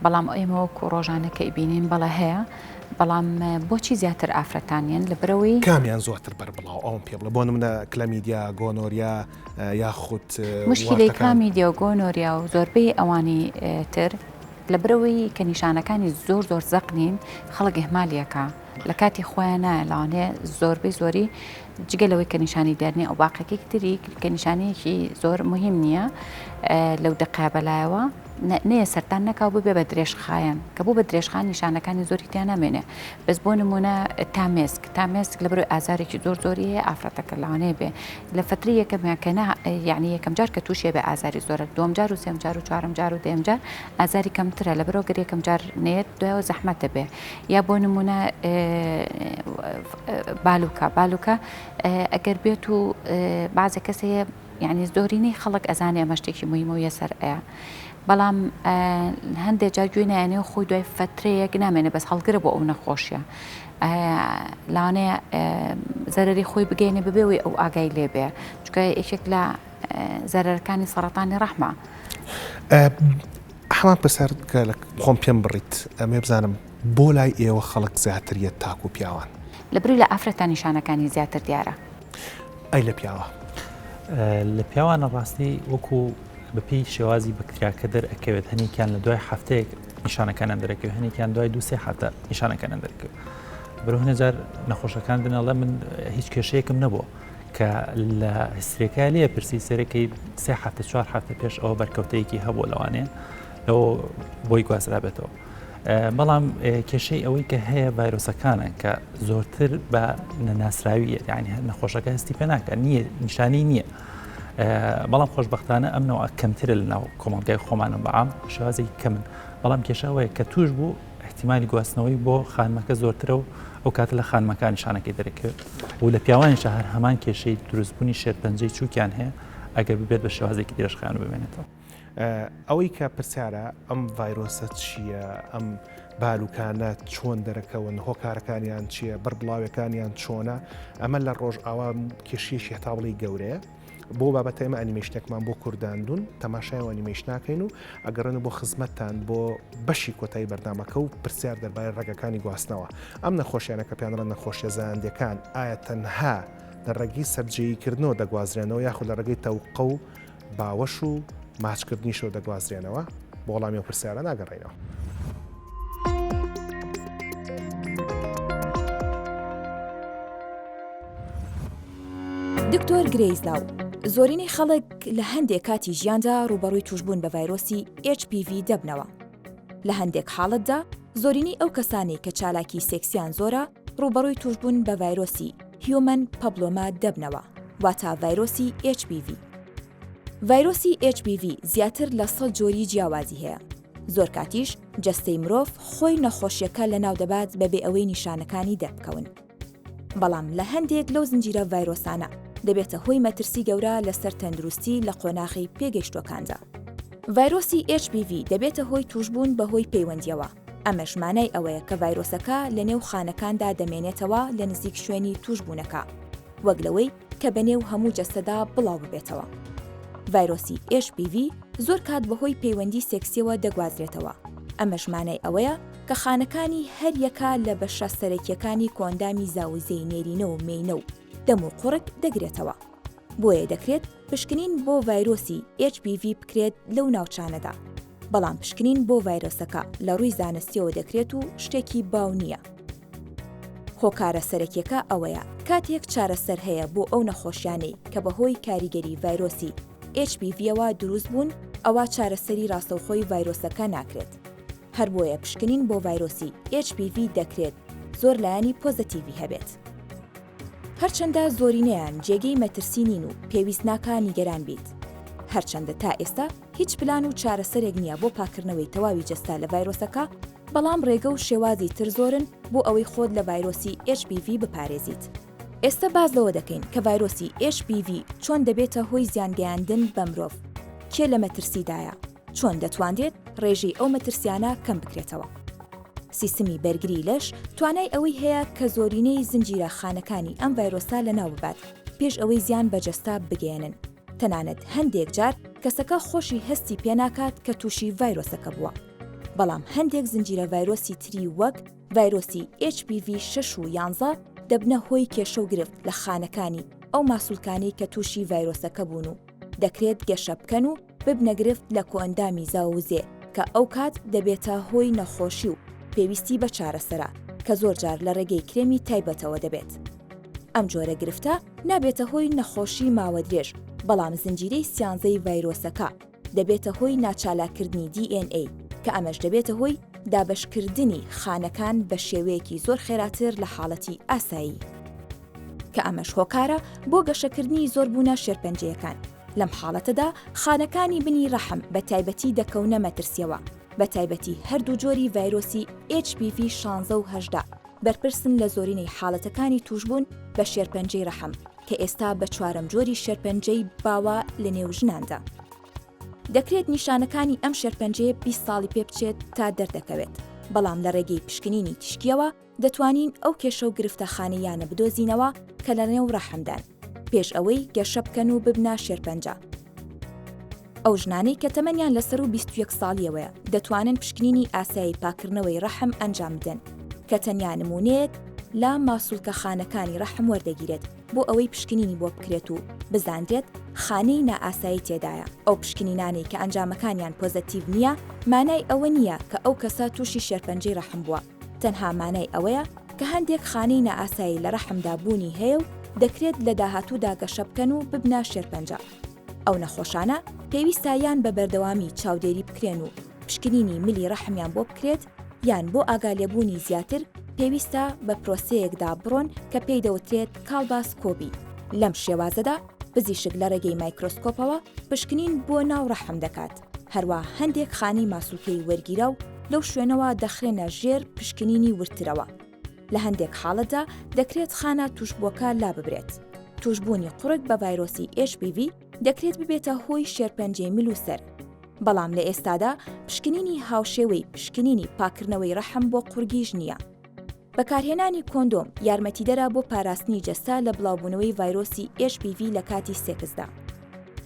بەڵام ئێمە وەکو ڕۆژانە کە ئیبینین بەڵێ هەیە بەڵام بۆچی زیاتر ئافرەتانیان لە برەوەی کامیان زۆرتر بەربڵاو ئەوم پێ بڵێ بۆ نمونە کلەمیدیا گۆنۆریا یاخود مشکلەی کلامیدیا و گۆنۆریا و زۆربەی ئەوانی تر لە برەوەی کە نیشانەکانی زۆر زۆر زەق نین خەڵک ئیهمالیەکە لە کاتی خۆیان نایە لەوانەیە زۆربەی زۆری جگە لەوەی کە نیشانی دیار نییە ئەو باقێکی تری کە نیشانەیەکی زۆر مهم نییە لەو دقا بەلایەوە نەیە سەرتان نەکاو ببێ بە درێژخایەن کە بوو بە درێژخان نیشانەکانی زۆری تیا نامێنێ بەس بۆ نمونە تامێسک تامێسک لە بەرەوەی ئازارێکی زۆر زۆری هەیە ئافرەتەکە لەوانەیە بێ لە فتری یەکەمیان کە نا یعنی یەکەم جار کە تووشێ بە ئازاری زۆرە دووەم جار و سێم جار و چوارم جار و دەیەم جار ئازاری کەمترە لە بەرەوە گەر یەکەم جار نێت دوایەوە زەحمەت دەبێ یا بۆ نمونە بالوکە بالوکە ئەگەر بێت و بازە کەس هەیە یعنی زۆرینەی خەڵک ئەزانێ ئەمە شتێکی مهمە و یەسەر ئەیە بەڵام هەندێک جار گوێ نایەنێ و خۆی دوای فترەیەک نامێنێ بەس هەڵگرە بۆ ئەو نەخۆشیە لەوانەیە زەرەری خۆی بگەێنێ ببێەوەی ئەو ئاگای لێبێ چکە یەکێک لە زەرەرەکانی سەڕەتانی ڕەحمە. هەمان پرسیار کە لە خۆم پێم بڕیت ئەمێ بزانم بۆ لای ئێوە خەڵک زیاتر یەت تاکو پیاوان؟ لە بری لە ئافرەتان نیشانەکانی زیاتر دیارە. ئەی لە پیاوە؟ لە پیاوانە ڕاستی وەکو بەپێی شێوازی بەکتریاکە دەرئەکەوێت هەنێکیان لە دوای هەفتەیەک نیشانەکانیان دەرەکەوێت هەنێکیان دوای دوو سێ هەفتە نیشانەکانیان دەرەکەوێت بەرەو هەنێ جار نەخۆشەکان دنەڵێ من هیچ کێشەیەکم نەبووە کە لە هیستریەکە لێ پرسی سەرەکەی سێ هەفتە چوار هەفتە پێش ئەوە بەرکەوتەیەکی هەبوو لەوانەیە لەوە بۆی گوازرابێتەوە. بەڵام کێشەی ئەوەی کە هەیە ڤایرۆسەکانە کە زۆرتر بە نەناسراویە یعنی هەر نەخۆشەکە هەستی پێ ناکە نییە نیشانەی نییە. بەڵام خۆشببختانە ئەم نەوە کەمترە لە ناو کۆمەڵگای خۆمانە بەعام شێوازێکی کەمن بەڵام کێشەوەیە کە توش بوو احتیمالی گواستنەوەی بۆ خانمەکە زۆرترە و ئەو کاتە لە خانمەکان نیشانەکەی دەرەکەوێت و لە پیاوانیشە هەر هەمان کێشەی دروستبوونی شێرپەنجەی چووکیان هەیە ئەگەر ببێت بە شێوازێکی درێژخایەن و بمێنێتەوە. ئەوەی کە پرسیارە ئەم ڤایرۆسە چییە؟ ئەم بالوکانە چۆن دەرەکەون؟ هۆکارەکانیان چییە؟ بەربڵاوەکانیان چۆنە؟ ئەمە لە ڕۆژئاوا کێشەیەکی هەتا بڵێی گەورەیە. بۆ بابەتە ئێمە ئەنیمەیشنێکمان بۆ کورداندون تەماشای و ئەنیمەیشن ناکەین و ئەگەڕێن بۆ خزمەتتان بۆ بەشی کۆتایی بەرنامەکە و پرسیار دەربارەی ڕێگەکانی گواستنەوە ئەم نەخۆشیانە کە پێیان دەڵێن نەخۆشیە زایەندیەکان ئایا تەنها لە ڕێگەی سەرجێییکردنەوە دەگوازرێنەوە یاخود لە ڕێگەی تەوقە و باوەش و ماچکردنیشەوە دەگوازرێنەوە؟ بۆ وەڵامی ئەو پرسیارە ناگەڕێینەوە. دکتۆر گرەیس لاو، زۆرینەی خەڵک لە هەندێک کاتی ژیاندا ڕووبەڕووی تووشبوون بە ڤایرۆسی HPV دەبنەوە. لە هەندێک حاڵەتدا زۆرینەی ئەو کەسانەی کە چالاکی سێکسیان زۆرە ڕووبەڕووی تووشبوون بە ڤایرۆسی Human Papilloma دەبنەوە، واتا ڤایرۆسی HPV. ڤایرۆسی HPV زیاتر لە 100 جۆری جیاوازی هەیە. زۆر کاتیش جەستەی مرۆڤ خۆی نەخۆشیەکە لەناودەبات بەبێ ئەوەی نیشانەکانی دەربکەون. بەڵام لە هەندێک لەو زنجیرە ڤایرۆسانە دەبێتە هۆی مەترسی گەورە لەسەر تەندروستی لە قۆناغی پێگەیشتووەکاندا. ڤایرۆسی HPV دەبێتە هۆی تووشبوون بەهۆی پەیوەندییەوە، ئەمەش مانای ئەوەیە کە ڤایرۆسەکە لەنێو خانەکاندا دەمێنێتەوە لە نزیک شوێنی تووشبوونەکە، وەک لەوەی کە بەنێو هەموو جەستەدا بڵاوببێتەوە. ڤایرۆسی HPV زۆر کات بەهۆی پەیوەندی سێکسییەوە دەگوازرێتەوە، ئەمەش مانای ئەوەیە کە خانەکانی هەر یەکە لە بەشە سەرەکییەکانی کۆئەندامی زاوزێی نێرینە و مێینە و دەم و قوڕگ دەگرێتەوە. بۆیە دەکرێت پشکنین بۆ ڤایرۆسی HPV بکرێت لەو ناوچانەدا. بەڵام پشکنین بۆ ڤایرۆسەکە لە ڕووی زانستییەوە دەکرێت و شتێکی باو نییە. هۆکارە سەرەکیەکە ئەوەیە کاتێک چارەسەر هەیە بۆ ئەو نەخۆشیانەی کە بەهۆی کاریگەری ڤایرۆسی HPV-یەوە دروست بوون ئەوا چارەسەری ڕاستەوخۆی ڤایرۆسەکە ناکرێت. هەر بۆیە پشکنین بۆ ڤایرۆسی HPV دەکرێت زۆر لایەنی پۆزەتیڤی هەبێت. هەرچەندە زۆرینەیان جێگەی مەترسی نین و پێویست ناکا نیگەران بیت. هەرچەندە تا ئێستا هیچ پلان و چارەسەرێک نییە بۆ پاککردنەوەی تەواوی جەستە لە ڤایرۆسەکە، بەڵام ڕێگە و شێوازی تر زۆرن بۆ ئەوەی خۆت لە ڤایرۆسی HPV بپارێزیت. ئێستە باس لەوە دەکەین کە ڤایرۆسی HPV چۆن دەبێتە هۆی زیانگەیاندن بە مرۆڤ، کێ لە مەترسیدایە، چۆن دەتوانرێت ڕێژەی ئەو مەترسیانە کەم بکرێتەوە. سیستمی بەرگری لەش توانای ئەوەی هەیە کە زۆرینەی زنجیرە خانەکانی ئەم ڤایرۆسە لەناو ببات پێش ئەوەی زیان بە جەستە بگەیەنن، تەنانەت هەندێک جار کەسەکە خۆشی هەستی پێناکات کە تووشی ڤایرۆسەکە بووە. بەڵام هەندێک زنجیرە ڤایرۆسی تری وەک ڤایرۆسی HPV 6 و یانزە دەبنە هۆی کێشە و گرفت لە خانەکانی ئەو ماسولکانەی کە تووشی ڤایرۆسەکە بوون و دەکرێت گەشە بکەن و ببنە گرفت لە کۆئەندامی زاووزێ کە ئەوکات دەبێتە هۆی نەخۆشی و پێویستی بە چارەسەرە کە زۆرجار لە ڕێگەی کرێمی تایبەتەوە دەبێت. ئەم جۆرە گرفتە نابێتە هۆی نەخۆشی ماوە درێژ، بەڵام زنجیرەی سیانزەی ڤایرۆسەکە دەبێتە هۆی ناچالاککردنی DNA کە ئەمەش دەبێتە هۆی دابەشکردنی خانەکان بە شێوەیەکی زۆر خێراتر لە حاڵەتی ئاسایی. کە ئەمەش هۆکارە بۆ گەشەکردنی زۆربوونە شێرپەنجەیەکان. لەم حاڵەتەدا خانەکانی بنی ڕەحم بە تایبەتی دەکەونە مەترسیەوە، بە تایبەتی هەردوو جۆری ڤایرۆسی HPV 16 و 18 بەرپرسن لە زۆرینەی حاڵەتەکانی تووشبوون بە شێرپەنجەی ڕەحم کە ئێستا بە چوارەم جۆری شێرپەنجەی باوە لە نێو ژناندا. دەکرێت نیشانەکانی ئەم شێرپەنجەیە 20 ساڵی پێ بچێت تا دەردەکەوێت، بەڵام لە ڕێگەی پشکنینی تیشکیەوە دەتوانین ئەو کێشە و گرفتە خانەییانە بدۆزینەوە کە لە نێو ڕەحمدان پێش ئەوەی گەشە بکەن و ببنە شێرپەنجە. ئەو ژنانەی کە تەمەنیان لە سەروو 21 ساڵیەوەیە دەتوانن پشکنینی ئاسایی پاککردنەوەی ڕەحم ئەنجام بدەن کە تەنیا نموونەیەک لە ماسولکە خانەکانی ڕەحم وەردەگیرێت بۆ ئەوەی پشکنینی بۆ بکرێت و بزانرێت خانەی نائاسایی تێدایە، ئەو پشکنینانەی کە ئەنجامەکانیان پۆزەتیڤ نییە مانای ئەوە نییە کە ئەو کەسە تووشی شێرپەنجەی ڕەحم بووە، تەنها مانای ئەوەیە کە هەندێک خانەی نائاسایی لە ڕەحمدا بوونی هەیە و دەکرێت لە داهاتوودا گەشە بکەن و ببنە شێرپەنجە. ئەو نەخۆشانە پێویستە یان بە بەردەوامی چاودێری بکرێن و پشکنینی ملی ڕەحمیان بۆ بکرێت. یان بۆ ئاگالێبوونی زیاتر پێویستە بە پرۆسەیەکدا بڕۆن کە پێی دەوترێت کاڵباسکۆبی، لەم شێوازەدا پزیشک لە ڕێگەی مایکرۆسکۆپەوە پشکنین بۆ ناو ڕەحم دەکات، هەروا هەندێک خانەی ماسولکەی وەرگیراو لەو شوێنەوە دەخرێنە ژێر پشکنینی وردترەوە. لە هەندێک حاڵەتدا دەکرێت خانە تووشبووەکە لاببرێت. تووشبوونی قوڕگ بە ڤایرۆسی HPV دەکرێت ببێتە هۆی شێرپەنجەی مل و سەر. بەڵام لە ئێستادا پشکنینی هاوشێوەی پشکنینی پاککردنەوەی ڕەحم بۆ قوڕگیش نییە. بەکارهێنانی کۆندۆم یارمەتیدەرە بۆ پاراستنی جەستە لە بڵاوبوونەوەی ڤایرۆسی HPV لە کاتی سێکسدا.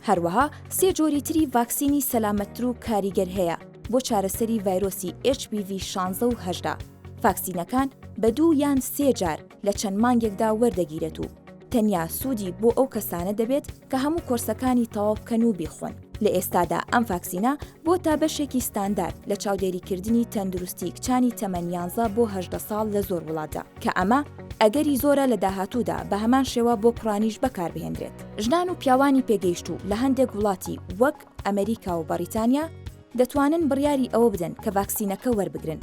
هەروەها سێ جۆری تری ڤاکسینی سەلامەتتر و کاریگەر هەیە بۆ چارەسەری ڤایرۆسی HPV 16 و 18. ڤاکسینەکان بە دوو یان سێ جار لە چەند مانگێکدا وەردەگیرێت و تەنیا سوودی بۆ ئەو کەسانە دەبێت کە هەموو کۆرسەکانی تەواو بکەن و بیخۆن. لە ئێستادا ئەم ڤاکسینە بۆتە بەشێکی ستاندارد لە چاودێریکردنی تەندروستی کچانی تەمەن یانزە بۆ 18 ساڵ لە زۆر وڵاتدا، کە ئەمە ئەگەری زۆرە لە داهاتوودا بە هەمان شێوە بۆ کوڕانیش بەکاربهێنرێت. ژنان و پیاوانی پێگەیشتوو لە هەندێک وڵاتی وەک ئەمریکا و بەڕیتانیا دەتوانن بڕیاری ئەوە بدەن کە ڤاکسینەکە وەربگرن،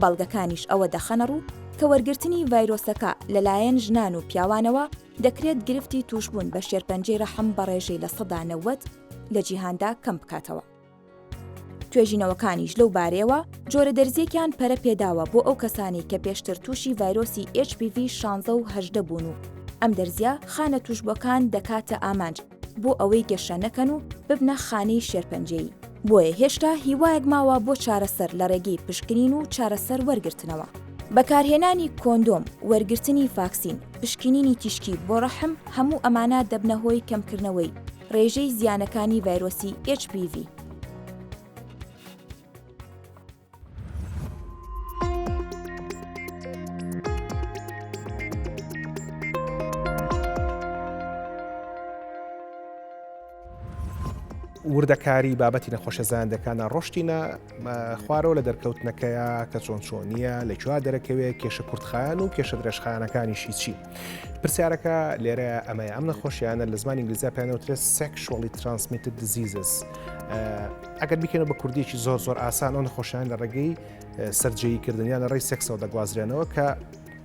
بەڵگەکانیش ئەوە دەخەنەڕوو کە وەرگرتنی ڤایرۆسەکە لەلایەن ژنان و پیاوانەوە دەکرێت گرفتی تووشبوون بە شێرپەنجەی ڕەحم بە ڕێژەی 90% لە جیهاندا کەم بکاتەوە. توێژینەوەکانیش لەو بارەیەوە جۆرە دەرزییەکیان پەرە پێداوە بۆ ئەو کەسانەی کە پێشتر تووشی ڤایرۆسی HPV 16 و 18 بوون و ئەم دەرزییە خانە تووشبووەکان دەکاتە ئامانج بۆ ئەوەی گەشە نەکەن و ببنە خانەی شێرپەنجەیی، بۆیە هێشتا هیوایەک ماوە بۆ چارەسەر لە ڕێگەی پشکنین و چارەسەر وەرگرتنەوە. بەکارهێنانی کۆندۆم، وەرگرتنی ڤاکسین، پشکنینی تیشکی بۆ ڕەحم هەموو ئەمانە دەبنە هۆی کەمکردنەوەی ڕێژەی زیانەکانی ڤایرۆسی HPV. وردەکاری بابەتی نەخۆشە زایەندەکانە ڕۆشتینە خوارەوە لە دەرکەوتنەکەیە کە چۆن چۆنیە لە کوێ دەرەکەوێت کێشە کورتخایەن و کێشە درێژخایەنەکانیشی چی پرسیارەکە لێرە ئەمەیە ئەم نەخۆشیانە لە زمانی ئینگلیزیا پێیان دەوترێت sexually transmitted diseases ئەگەر بیکەینەوە بە کوردیەکی زۆر زۆر ئاسان ئەو نەخۆشیان لە ڕێگەی سەرجێیی کردن یان لە ڕێی سێکسەوە دەگوازرێنەوە کە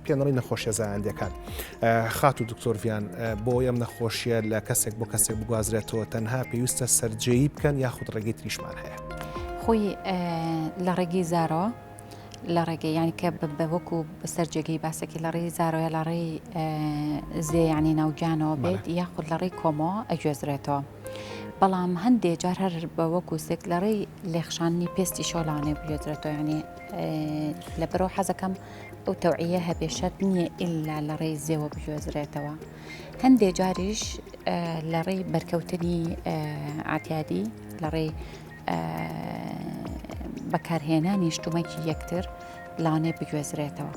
پێنەڵی نەخۆشیە زایەندەکان خات و دکتۆر ڤیان بۆ ئەم نەخۆشیە لە کەسێک بۆ کەسێک بگوازرێتەوە تەنها پێویستە سەرجێیی بکەن یاخود ڕێگەی تریشمان هەیە خۆی لە ڕێگەی زارەوە لە ڕێگەی یانی کە بە وەکو سەر جێگەی باسەکی لە ڕێی زارۆیە لە ڕێی زێ یانی ناوگیانەوە بێت یاخود لە ڕێی کۆمەوە ئەگوێزرێتەوە. بەڵام هەندێ جار هەر بە وەکو سێک لە ڕێی لێخشاندنی پێستی شۆلانێ بگوێزرێتەوە یانی لەبەرەوە حەزەکەم ئەو تەوعیە هەبێ شەرت نییە ئللا لە ڕێی زێوە بگوێزرێتەوە. هەندێ جاریش لە ڕێی بەرکەوتنی ئاتیادی لە ڕێی بەکارهێنانی شتومەکی یەکتر لەوانەیە بگوێزرێتەوە.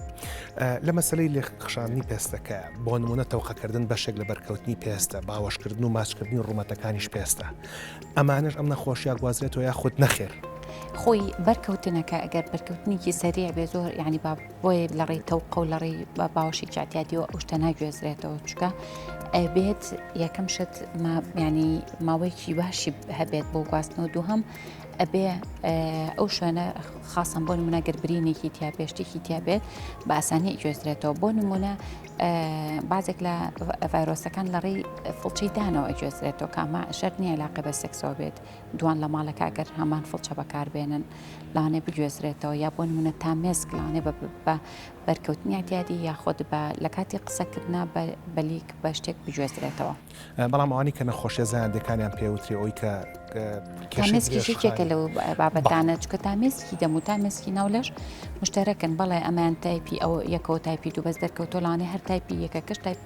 لە مەسەلەی لێخشاندنی پێستەکە، بۆ نموونە تەوقەکردن بەشێک لە بەرکەوتنی پێستە، باوەشکردن و ماچکردنی ڕوومەتەکانیش پێستە، ئەمانەش ئەم نەخۆشیە گوازرێتەوە یاخود نەخێر؟ خۆی بەرکەوتنەکە ئەگەر بەرکەوتنێکی سەریع بێ زۆر یانی با بۆیە لە ڕێی تەوقە و لە ڕێی باوەشێکی ئەعتیادیەوە ئەو شتە ناگوێزرێتەوە چونکە ئەبێت یەکەم شت ینی ماوەیەکی باشی هەبێت بۆ گواستنەوە دووهەم ئەبێ ئەو شوێنە خاصم بۆ نمونە گەر برینێکی تیا بێ شتێکی تیا بێت بە ئاسانی گوێزرێتەوە بۆ نمونە بازێک لە ڤایرۆسەکان لە ڕێی فڵچەی دانەوە ئەگوێزرێتەوە کامە شەرت نییە لاقە بە سێکسەوە بێت دوان لە ماڵەکە گەر هەمان فڵچە بەکاربێنن لەوانەیە بگوێزرێتەوە یا بۆ نمونە تامێسک لەوانەیە بە بەرکەوتنی ئەعتیادی یاخود بە لە کاتی قسەکردنا بە لیک بە شتێک بگوێزرێتەوە. بەڵام ئەوانەی کە نەخۆشیە زایەندەکانیان پێوترێ ئەوی کە تامێسکیش یەکێکە لەو بابەتانە چکە تامێسکی دەم و تامێسکی ناو لەش مشتەرەکن بەڵێ ئەمان تایپی ئەو یەکەوە تایپی دوو بەس دەرکەوتۆ لەوانەیە هەر تایپی یەکەکەش تایپ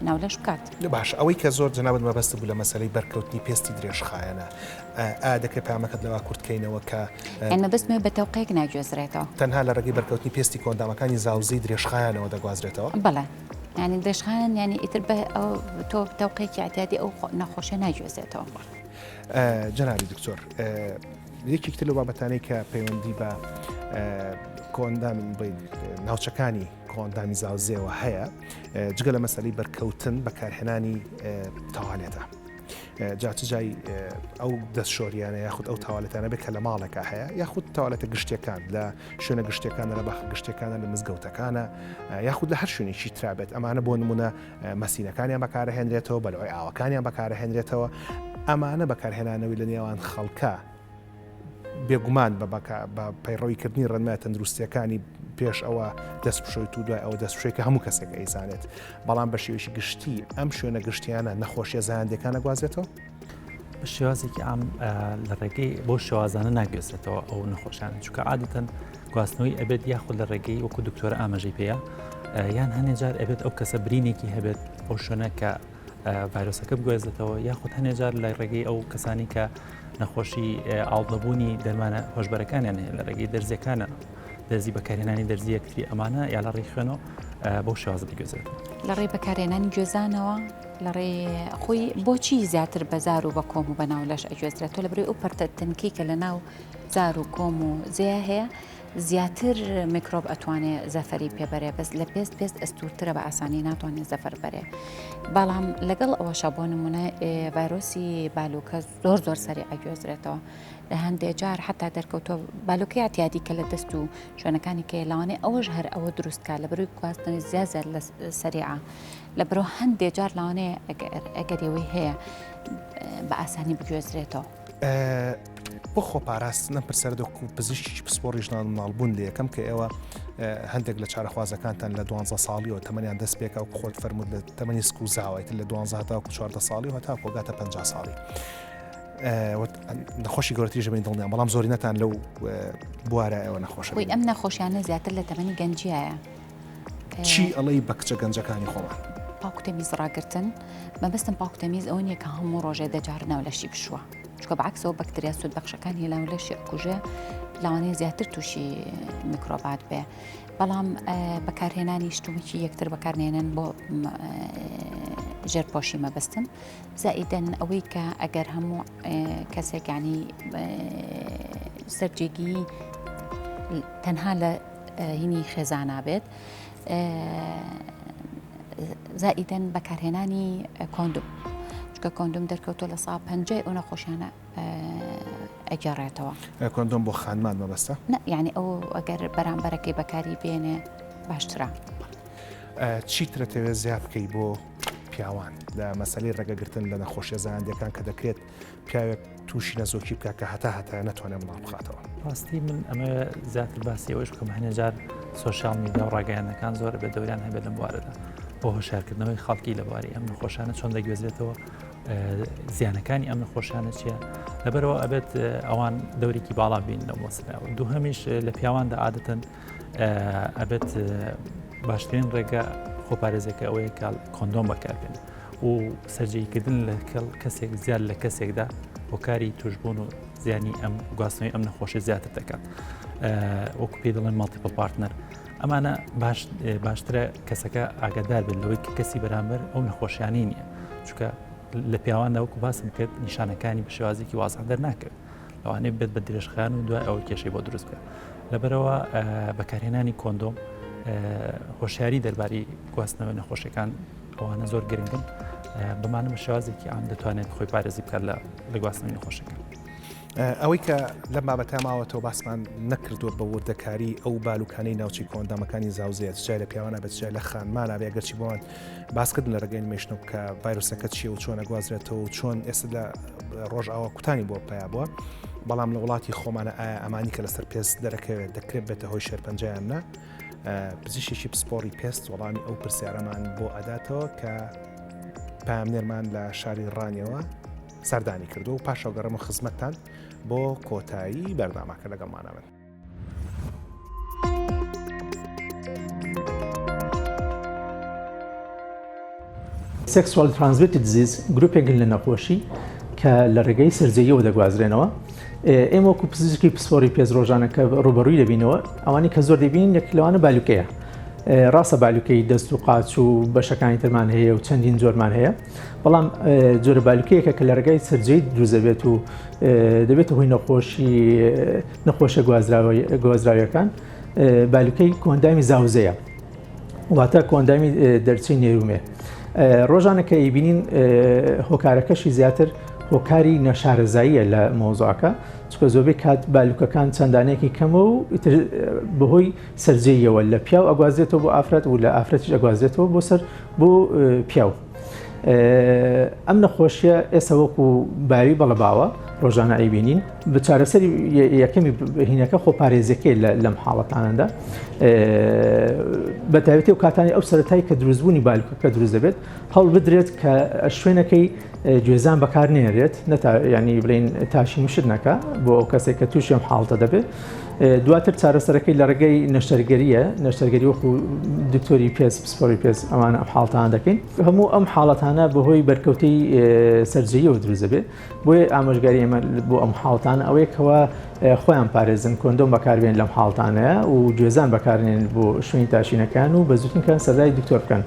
ناو لەش بکات. باش ئەوەی کە زۆر جەنابت مەبەست بوو لە مەسەلەی بەرکەوتنی پێستی درێژخایەنە ئایا دەکرێت پەیامەکەت لەوا کورت کەینەوە کە. یان مەبەستمە بە تەوقەیەک ناگوێزرێتەوە. تەنها لە ڕێگەی بەرکەوتنی پێستی کۆئەندامەکانی زاوزێی درێژخایەنەوە دەگوازرێتەوە؟ بەڵێ یانی درێژخایەن یانی ئیتر بە تۆ تەوقەیەکی ئیعتیادی ئەو نەخۆشیە ناگوێزێتەوە. جەنابی دکتۆر یەکێک تر لەو بابەتانەی کە پەیوەندی بە کۆئەندامی ناوچەکانی کۆئەندامی زاوزێوە هەیە جگە لە مەسەلەی بەرکەوتن بەکارهێنانی تەوالێتە. جا چ جای ئەو دەست شۆریانە یاخود ئەو تاوالەتانە بێت کە لە ماڵێکا هەیە یاخود تاوالەتە گشتیەکان لە شوێنە گشتیەکانە لە باخە گشتیەکانە لە مزگەوتەکانە یاخود لە هەر شوێنێکی ترابێت ئەمانە بۆ نمونە مەسینەکانیان بەکارهێنرێتەوە بەلوعی ئاوەکانیان بەکارهێنرێتەوە ئەمانە بەکارهێنانەوەی لە نێوان خەڵکە بێگومان بە پەیڕەویکردنی ڕێنمایە تەندروستیەکانی پێش ئەوە دەست بشۆیت و دوای ئەوە دەست بشۆی کە هەموو کەسێک ئەیزانێت بەڵام بە شێوەیەکی گشتی ئەم شوێنە گشتیانە نەخۆشیە زایەندەکان ئەگوازێتەوە؟ بە شێوازێکی عام لە ڕێگەی بۆ شێوازانە ناگوێزێتەوە ئەو نەخۆشانە چونکە عادەتەن گواستنەوەی ئەبێت یاخود لە ڕێگەی وەکو دکتۆرە ئاماژەی پێەیە یان هەنێ جار ئەبێت ئەو کەسە برینێکی هەبێت ئەو شوێنە کە ڤایرۆسەکە بگوێزێتەوە یاخود هەنێ جار لە ڕێگەی ئەو کەسانی کە نەخۆشی ئاڵدەبوونی دەرمانە هۆشبەرەکانیان هەیە لە ڕێگەی دەرزیەکانە دەرزی بەکارهێنانی دەرزی یەکتری ئەمانە یا لە ڕێی خوێنەوە بەو شێوازە دەگوێزێتەوە. لە ڕێی بەکارهێنانی گوێزانەوە لە ڕێ خۆی بۆچی زیاتر بە زار و بە کۆم و بە ناو لەش ئەگوێزرێتەوە لە بەرەی ئەو پەرتە تەنکەی کە لە ناو زار و کۆم و زێیا هەیە زیاتر میکرۆب ئەتوانێ زەفەری پێ بەرێ بەس لە پێست پێست ئەستورترە بە ئاسانی ناتوانێت زەفەر بەرێ بەڵام لەگەڵ ئەوەشا بۆ نمونە ڤایرۆسی بالوکە زۆر زۆر سەری ئەگوێزرێتەوە لە هەندێ جار حتا دەرکەوتووە بالۆکەی اعتیادی کە لە دەست و شوێنەکانی کەیە لەوانەیە ئەوەش هەر ئەوە دروست کا لە بەروی گواستنەوەی زیاد زیاد لە سەریعە لە بەرۆ هەندێ جار لەوانەیە ئەگەر ئەوەی هەیە بە ئاسانی بگوێزرێتەوە. بۆ خۆپاراستن ئەم پرسیارە دۆک و پزیشکی پسپۆڕی ژنان و مناڵبوون لێ یەکەم کە ئێوە هەندێک لە چارەخوازەکانتان لە دوانزە ساڵیەوە تەمەنیان دەست پێکا و خۆت فەرمووت لە تەمەنی سک و زاوای تر لە دوانزە هەتاوەکو 14 ساڵی و هەتاکو گاتە 50 ساڵی. نەخۆشی گەورەتریش دەبین دڵنیام بەڵام زۆرینەتان لەو بوارە ئێوە نەخۆشە خۆی ئەم نەخۆشیانە زیاتر لە تەمەنی گەنجیایە. چی ئەڵێی بە کچە گەنجەکانی خۆمان؟ پاک و تەمیز ڕاگرتن مەبەستم پاک و تەمیز ئەوە نییە کە هەموو ڕۆژێ دەجار ناو لەشی بشووە چکە بەعکسەوە بەکتریا سوودبەخشەکانی ناو لەشی ئەکوژێ لەوانەیە زیاتر تووشی میکرۆبات بێ بەڵام بەکارهێنانی شتومەکی یەکتر بەکارنێنن بۆ ژێرپۆشی مەبەستم زائیدەن ئەوەی کە ئەگەر هەموو کەسێک ینی سەرجێگی تەنها لە هینی خێزانا بێت زائیدەن بەکارهێنانی کۆندوم چکە کۆندوم دەرکەوتوە لە سا پەنجای ئەو نەخۆشیانە ئەگەڕێتەوە کۆندۆم بۆ خانمان مەبەستە یعنی ئەو ئەگەر بەرامبەرەکەی بەکاری بێنێ باشترە چیترە تەوێ زیاد بکەی بۆ پیاوان لە مەسلەی ڕێگەگرتن لە نەخۆشیە زایەندەکان کە دەکرێت پیاوێک تووشی نەزۆکی بکە کە هەتا هەتایە نەتوانێت منداڵ بخاتەوە. ڕاستی من ئەمە زیاتر باسی ئەوەش بکەم هەنێ جار سۆشیال میدیا و ڕاگەیاندنەکان زۆر بە دەوریان هەبێت لەم بوارەدا بۆ هۆشیارکردنەوەی خەڵکی لە بواری ئەم نەخۆشانە چۆن دەگوێزرێتەوە زیانەکانی ئەم نەخۆشانە چییە لەبەرەوە ئەبێت ئەوان دەورێکی باڵا بین لەو مەسەلەوە دووهەمیش لە پیاواندا عادەتەن ئەبێت باشترین ڕێگە خۆپارێزەکە ئەوەیە کە کۆندۆم بەکاربێن و سەرجێیکردن لەگەڵ کەسێک زیاد لە کەسێکدا هۆکاری توشبوون و زیانی ئەم گواستنەوەی ئەم نەخۆشی زیاتر دەکات وەکو پێی دەڵێن multiple partner ئەمانە باش باشترە کەسەکە ئاگادار بێت لەوەی کە کەسی بەرامبەر ئەو نەخۆشیانی نییە چونکە لە پیاواندا وەکو باسم کرد نیشانەکانی بە شێوازێکی وازح دەرناکەوێت لەوانەیە بێت بە درێژخایەن و دوای ئەوە کێشەی بۆ دروست بکات لەبەرەوە بەکارهێنانی کۆندۆم هۆشیاری دەرباری گواستنەوەی نەخۆشیەکان ئەوانە زۆر گرنگن بەمانە بە شێوازێکی عام دەتوانێت خۆی پارێزی بکات لە لە گواستنەوەی نەخۆشەکان. ئەوەی کە لەم بابەتە ماوەتەوە باسمان نەکردووە بە وردەکاری ئەو بالوکانەی ناوچەی کۆئەندامەکانی زاوزێ چ جای لە پیاوانە بێت چ جای لە خانمانە بێ ئەگەرچی بۆمان باسکردن لە ڕێگەی نمایشنەوە کە ڤایرۆسەکە چییە و چۆن ئەگوازرێتەوە و چۆن ئێستا لە ڕۆژئاوا کوتانی بۆ پیا بووە بەڵام لە وڵاتی خۆمانە ئایا ئەمانی کە لەسەر پێست دەرەکەوێت دەکرێت بێتە هۆی شێرپەنجەیان نا پزیشکێکی پسپۆڕی پێست وەڵامی ئەو پرسیارەمان بۆ ئەداتەوە کە پامنێرمان لە شاری ڕانیەوە سەردانی کردو و پاشەو گەڕم و خزمەتتان بۆ کۆتایی بەرنامەکە لەگەڵمانە بن. Sexual Transmitted Disease گروپێکن لە نەخۆشی کە لە ڕێگەی سەرجێیەوە دەگوازرێنەوە ئێمە وەکو پزیشکی پسپۆڕی پێست ڕۆژانە کە ڕوبەڕووی دەبینەوە ئەوانەی کە زۆر دەبینین یەک لەوانە بالوکەیە ڕاستە بالوکەی دەست و قاچ و بەشەکانی ترمان هەیە و چەندین جۆرمان هەیە بەڵام جۆرە بالوکەیەکە کە لە ڕێگای سەرجێی دروست دەبێت و دەبێتە هۆی نەخۆشی نەخۆشە گوازراویەکان بالوکەی کۆئەندامی زاوزێیە واتە کۆئەندامی دەرچەی نێرومێ. ڕۆژانە کە ئەیبینین هۆکارەکەشی زیاتر هۆکاری نەشارەزاییە لە مەوزوعەکە چونکە زۆربەی کات بالوکەکان چەندانێکی کەمە و ئیتر بەهۆی سەرجێیەوە لە پیاو ئەگوازێتەوە بۆ ئافرەت و لە ئافرەتیش ئەگوازێتەوە بۆ سەر بۆ پیاو. ئەم نەخۆشیە ئێستا وەکو باوی بەڵە باوە ڕۆژانە ئەیبینین بە چارەسەری یەکەمی هینەکە خۆپارێزیەکەی لەم حاڵەتانەدا بە تایبەتی و کاتانی ئەو سەرەتای کە دروستبوونی بالوکەکە دروست دەبێت هەوڵ بدرێت کە شوێنەکەی گوێزان بەکار نێنرێت نەتا ینی بڵین تاشین و شت نەکە بۆ ئەو کەسێک کە تووشی ئەم حاڵتە دەبێت دواتر چارەسەرەکەی لە ڕێگەی نەشتەرگەریە نەشتەرگەری وەکو دکتۆری پێست پسپۆری پێست ئەمانە ئەم حاڵتان دەکەین هەموو ئەم حاڵەتانە بەهۆی بەرکەوتەی سەرجەیەوە دروست دەبێت بۆیە ئامۆژگاری ئێمە بۆ ئەم حاڵتانە ئەوەیە کەوا خۆیان پارێزن کۆندۆم بەکاربێن لەم حاڵتانەیە و گوێزان بەکارنێن بۆ شوێنی تاشینەکان و بە زووترین کات سەردانی دکتۆر بکەن.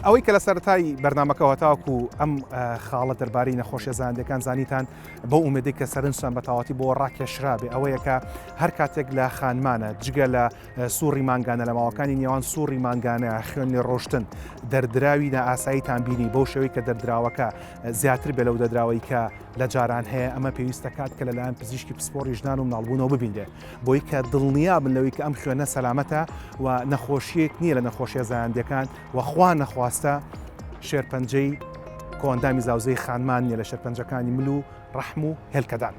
ئەوەی کە لە سەرەتای بەرنامەکەەوە تاوەکو ئەم خاڵە دەربارەی نەخۆشیە زایەندەکان زانیتان بەو ئومێدەی کە سەرنجتان بە تەواوەتی بۆ ڕاکێشرابێ ئەوەیە کە هەر کاتێک لە خانمانە جگە لە سوڕی مانگانە لە ماوەکانی نێوان سوڕی مانگانە خوێن لێ ڕۆشتن دەردراوی نائاساییتان بینی بەو شێوەی کە دەردراوەکە زیاتر بێ لەو دەردراوەی کە لە جاران هەیە ئەمە پێویستە کات کە لەلایەن پزیشکی پسپۆڕی ژنان و مناڵبوونەوە ببینرێ بۆی کە دڵنیا بن لەوەی کە ئەم خوێنە سەلامەتە و نەخۆشیەک نییە لە نەخۆشیە زایەندەکان و خوا نەخواستە شێرپەنجەی کۆئەندامی زاوزێی خانمان نییە لە شێرپەنجەکانی مل و ڕەحم و هێلکەدان.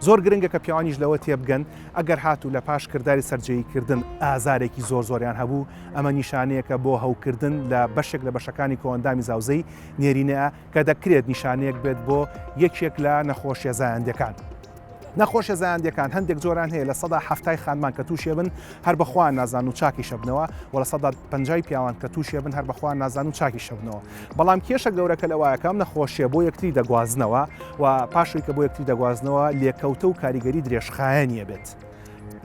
زۆر گرنگە کە پیاوانیش لەوە تێبگەن ئەگەر هاتوو لە پاش کرداری سەرجێییکردن ئازارێکی زۆر زۆریان هەبوو ئەمە نیشانەیەکە بۆ هەوکردن لە بەشێک لە بەشەکانی کۆئەندامی زاوزێی نێرینە کە دەکرێت نیشانەیەک بێت بۆ یەکێک لە نەخۆشیە زایەندیەکان. نەخۆشیە زایەندیەکان هەندێک جۆران هەیە 70% خانمان کە تووشێ بن هەر بەخوا نازان و چاکی شەبنەوە و 50% پیاوان کە تووشێ بن هەر بەخوا نازان و چاکی شەبنەوە بەڵام کێشە گەورەکە لەوایە کە ئەم نەخۆشیە بۆ یەکتری دەگوازنەوە و پاشوی کە بۆ یەکتری دەگوازنەوە لێکەوتە و کاریگەری درێژخایەنیە بێت.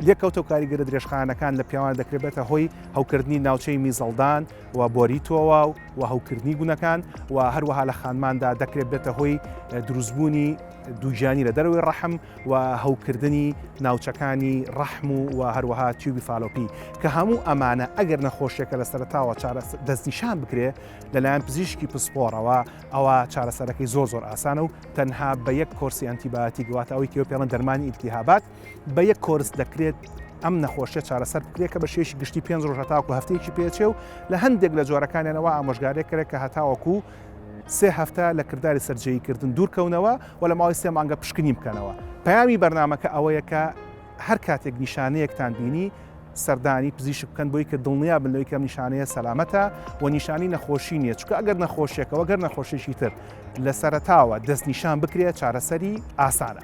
لێکەوتە و کاریگەرە درێژخایەنەکان لە پیاوان دەکرێت بێتە هۆی هەوکردنی ناوچەی میزەڵدان و بۆری تۆواو و هەوکردنی گونەکان و هەروەها لە خانماندا دەکرێت بێتە هۆی دروستبوونی دووگیانی لە دەرەوەی ڕەحم و هەوکردنی ناوچەکانی ڕەحم و و هەروەها تیوبی فالۆپی کە هەموو ئەمانە ئەگەر نەخۆشیەکە لە سەرەتاوە دەستنیشان بکرێ لەلایەن پزیشکی پسپۆڕەوە ئەوە چارەسەرەکەی زۆر زۆر ئاسانە و تەنها بە یەک کۆرسی ئەنتیبایۆتیک واتە ئەوەی کە پێڵەن دەرمانی ئیلتیهابات بە یەک کۆرس دەکرێت ئەم نەخۆشیە چارەسەر بکرێت کە بە شێوەیەکی گشتی پێنج ڕۆژ هەتاوەکو هەفتەیەکی پێچێ و لە هەندێک لە جۆرەکانیانەوە ئامۆژگارێک کرێت کە هەتاوەکو سێ هەفتە لە کرداری سەرجێییکردن دوورکەونەوە و لە ماوەی سێ مانگە پشکنین بکەنەوە. پەیامی بەرنامەکە ئەوەیە کە هەر کاتێک نیشانەیەکتان بینی سەردانی پزیشک بکەن بۆی کە دڵنیا بن لەوەی کە ئەم نیشانەیە سەلامەتە و نیشانەی نەخۆشی نییە چونکە ئەگەر نەخۆشیەکە وەگەر نەخۆشیی تر لە سەرەتاوە دەستنیشان بکرێت چارەسەری ئاسانە.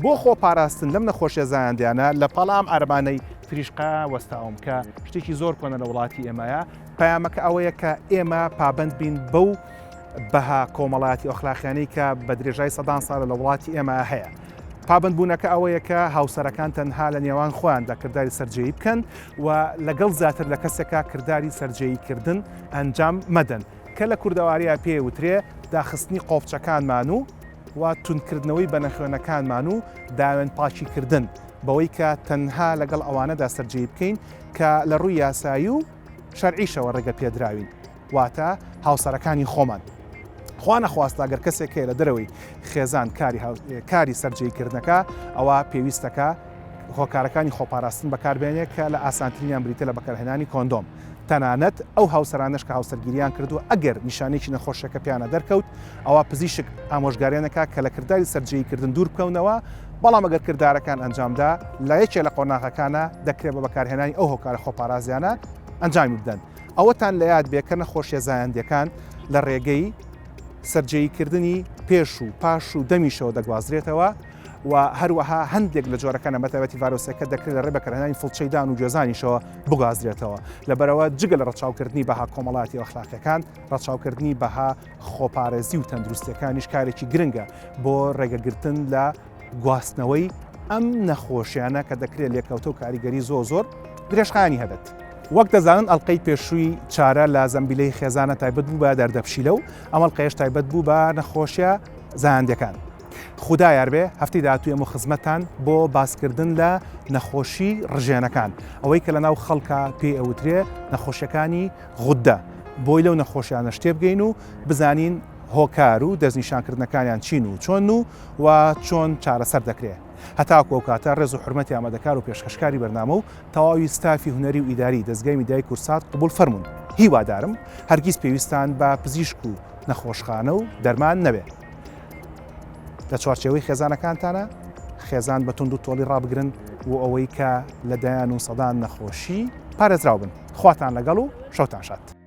بۆ خۆپاراستن لەم نەخۆشیە زایەندیانە لە پاڵ ئەم عەرەبانەی تریشقە وەستاوم کە شتێکی زۆر کۆنە لە وڵاتی ئێمەیە پەیامەکە ئەوەیە کە ئێمە پابەند بین بەو بەها کۆمەڵایەتی ئەخلاقیانەی کە بە درێژای سەدان ساڵە لە وڵاتی ئێمە هەیە. پابەندبوونەکە ئەوەیە کە هاوسەرەکان تەنها لە نێوان خۆیاندا کرداری سەرجێیی بکەن و لەگەڵ زیاتر لە کەسێکا کرداری سەرجێییکردن ئەنجام مەدەن کە لە کوردەوارییا پێ وترێ داخستنی قۆپچەکانمان و و توندکردنەوەی بەنەخوێنەکانمان و داوێن پاکیکردن بەوەی کە تەنها لەگەڵ ئەوانەدا سەرجێیی بکەین کە لە ڕووی یاسایی و شەرعیشەوە ڕێگە پێدراوین واتە هاوسەرەکانی خۆمان. خوا نەخواستە گەر کەسێک هەیە لە دەرەوەی خێزان کاری کاری سەرجێیکردنەکە ئەوە پێویستەکە هۆکارەکانی خۆپاراستن بەکاربێنێ کە لە ئاسانترینیان بریتە لە بەکارهێنانی کۆندۆم تەنانەت ئەو هاوسەرانەش کە هاوسەرگیریان کردووە ئەگەر نیشانێکی نەخۆشیەکە پیانە دەرکەوت ئەوە پزیشک ئامۆژگاریانەکە کە لە کرداری سەرجێیکردن دوور بکەونەوە بەڵام ئەگەر کردارەکان ئەنجامدا لە یەکێ لە قۆناغەکانە دەکرێت بە بەکارهێنانی ئەو هۆکارە خۆپارازیانە ئەنجامی بدەن. ئەوەتان لە یاد بێ کە نەخۆشیە زایەندیەکان لە ڕێگەی سەرجێییکردنی پێش و پاش و دەمیشەوە دەگوازرێتەوە و هەروەها هەندێک لە جۆرەکان بەتایبەتی ڤایرۆسەکە دەکرێت لە ڕێ بەکارهێنانی فڵچەی دان و گوێزانیشەوە بگوازرێتەوە. لەبەرئەوە جگە لە ڕەچاوکردنی بەها کۆمەڵایەتی و ئەخلاقیەکان، ڕەچاوکردنی بەها خۆپارێزی و تەندروستیەکانیش کارێکی گرنگە بۆ ڕێگەگرتن لە گواستنەوەی ئەم نەخۆشیانە کە دەکرێت لێکەوتە و کاریگەری زۆر زۆر درێژخایەنی هەبێت. وەک دەزانن ئەڵلقەی پێشووی چارە لە زەمبیلەی خێزانە تایبەت بوو بە دەردەپشیلە و ئەم ئەڵلقەیەش تایبەت بوو بە نەخۆشیە زایەندەکان. خودا یاربێ هەفتەی داهاتوو ئێمە خزمەتتان بۆ باسکردن لە نەخۆشی ڕژێنەکان ئەوەی کە لەناو خەڵکا پێی ئەوترێ نەخۆشیەکانی غودە بۆی لەو نەخۆشیانە شتێ بگەین و بزانین هۆکار و دەستنیشانکردنەکانیان چین و چۆن و و چۆن چارەسەر دەکرێ. هەتاکو ئەو کاتە ڕێز و حورمەتی ئامادەکار و پێشکەشکاری بەرنامە و تەواوی ستافی هونەری و ئیداری دەزگای میدیای کوردسات قبوڵ فەرموون. هیوادارم هەرگیز پێویستان بە پزیشک و نەخۆشخانە و دەرمان نەبێ. لە چوارچێوەی خێزانەکانتانە خێزان بە توند و تۆڵی ڕابگرن و ئەوەی کە لە دەیان و سەدان نەخۆشی پارێزراو بن. خواتان لەگەڵ و شەوتان شاد.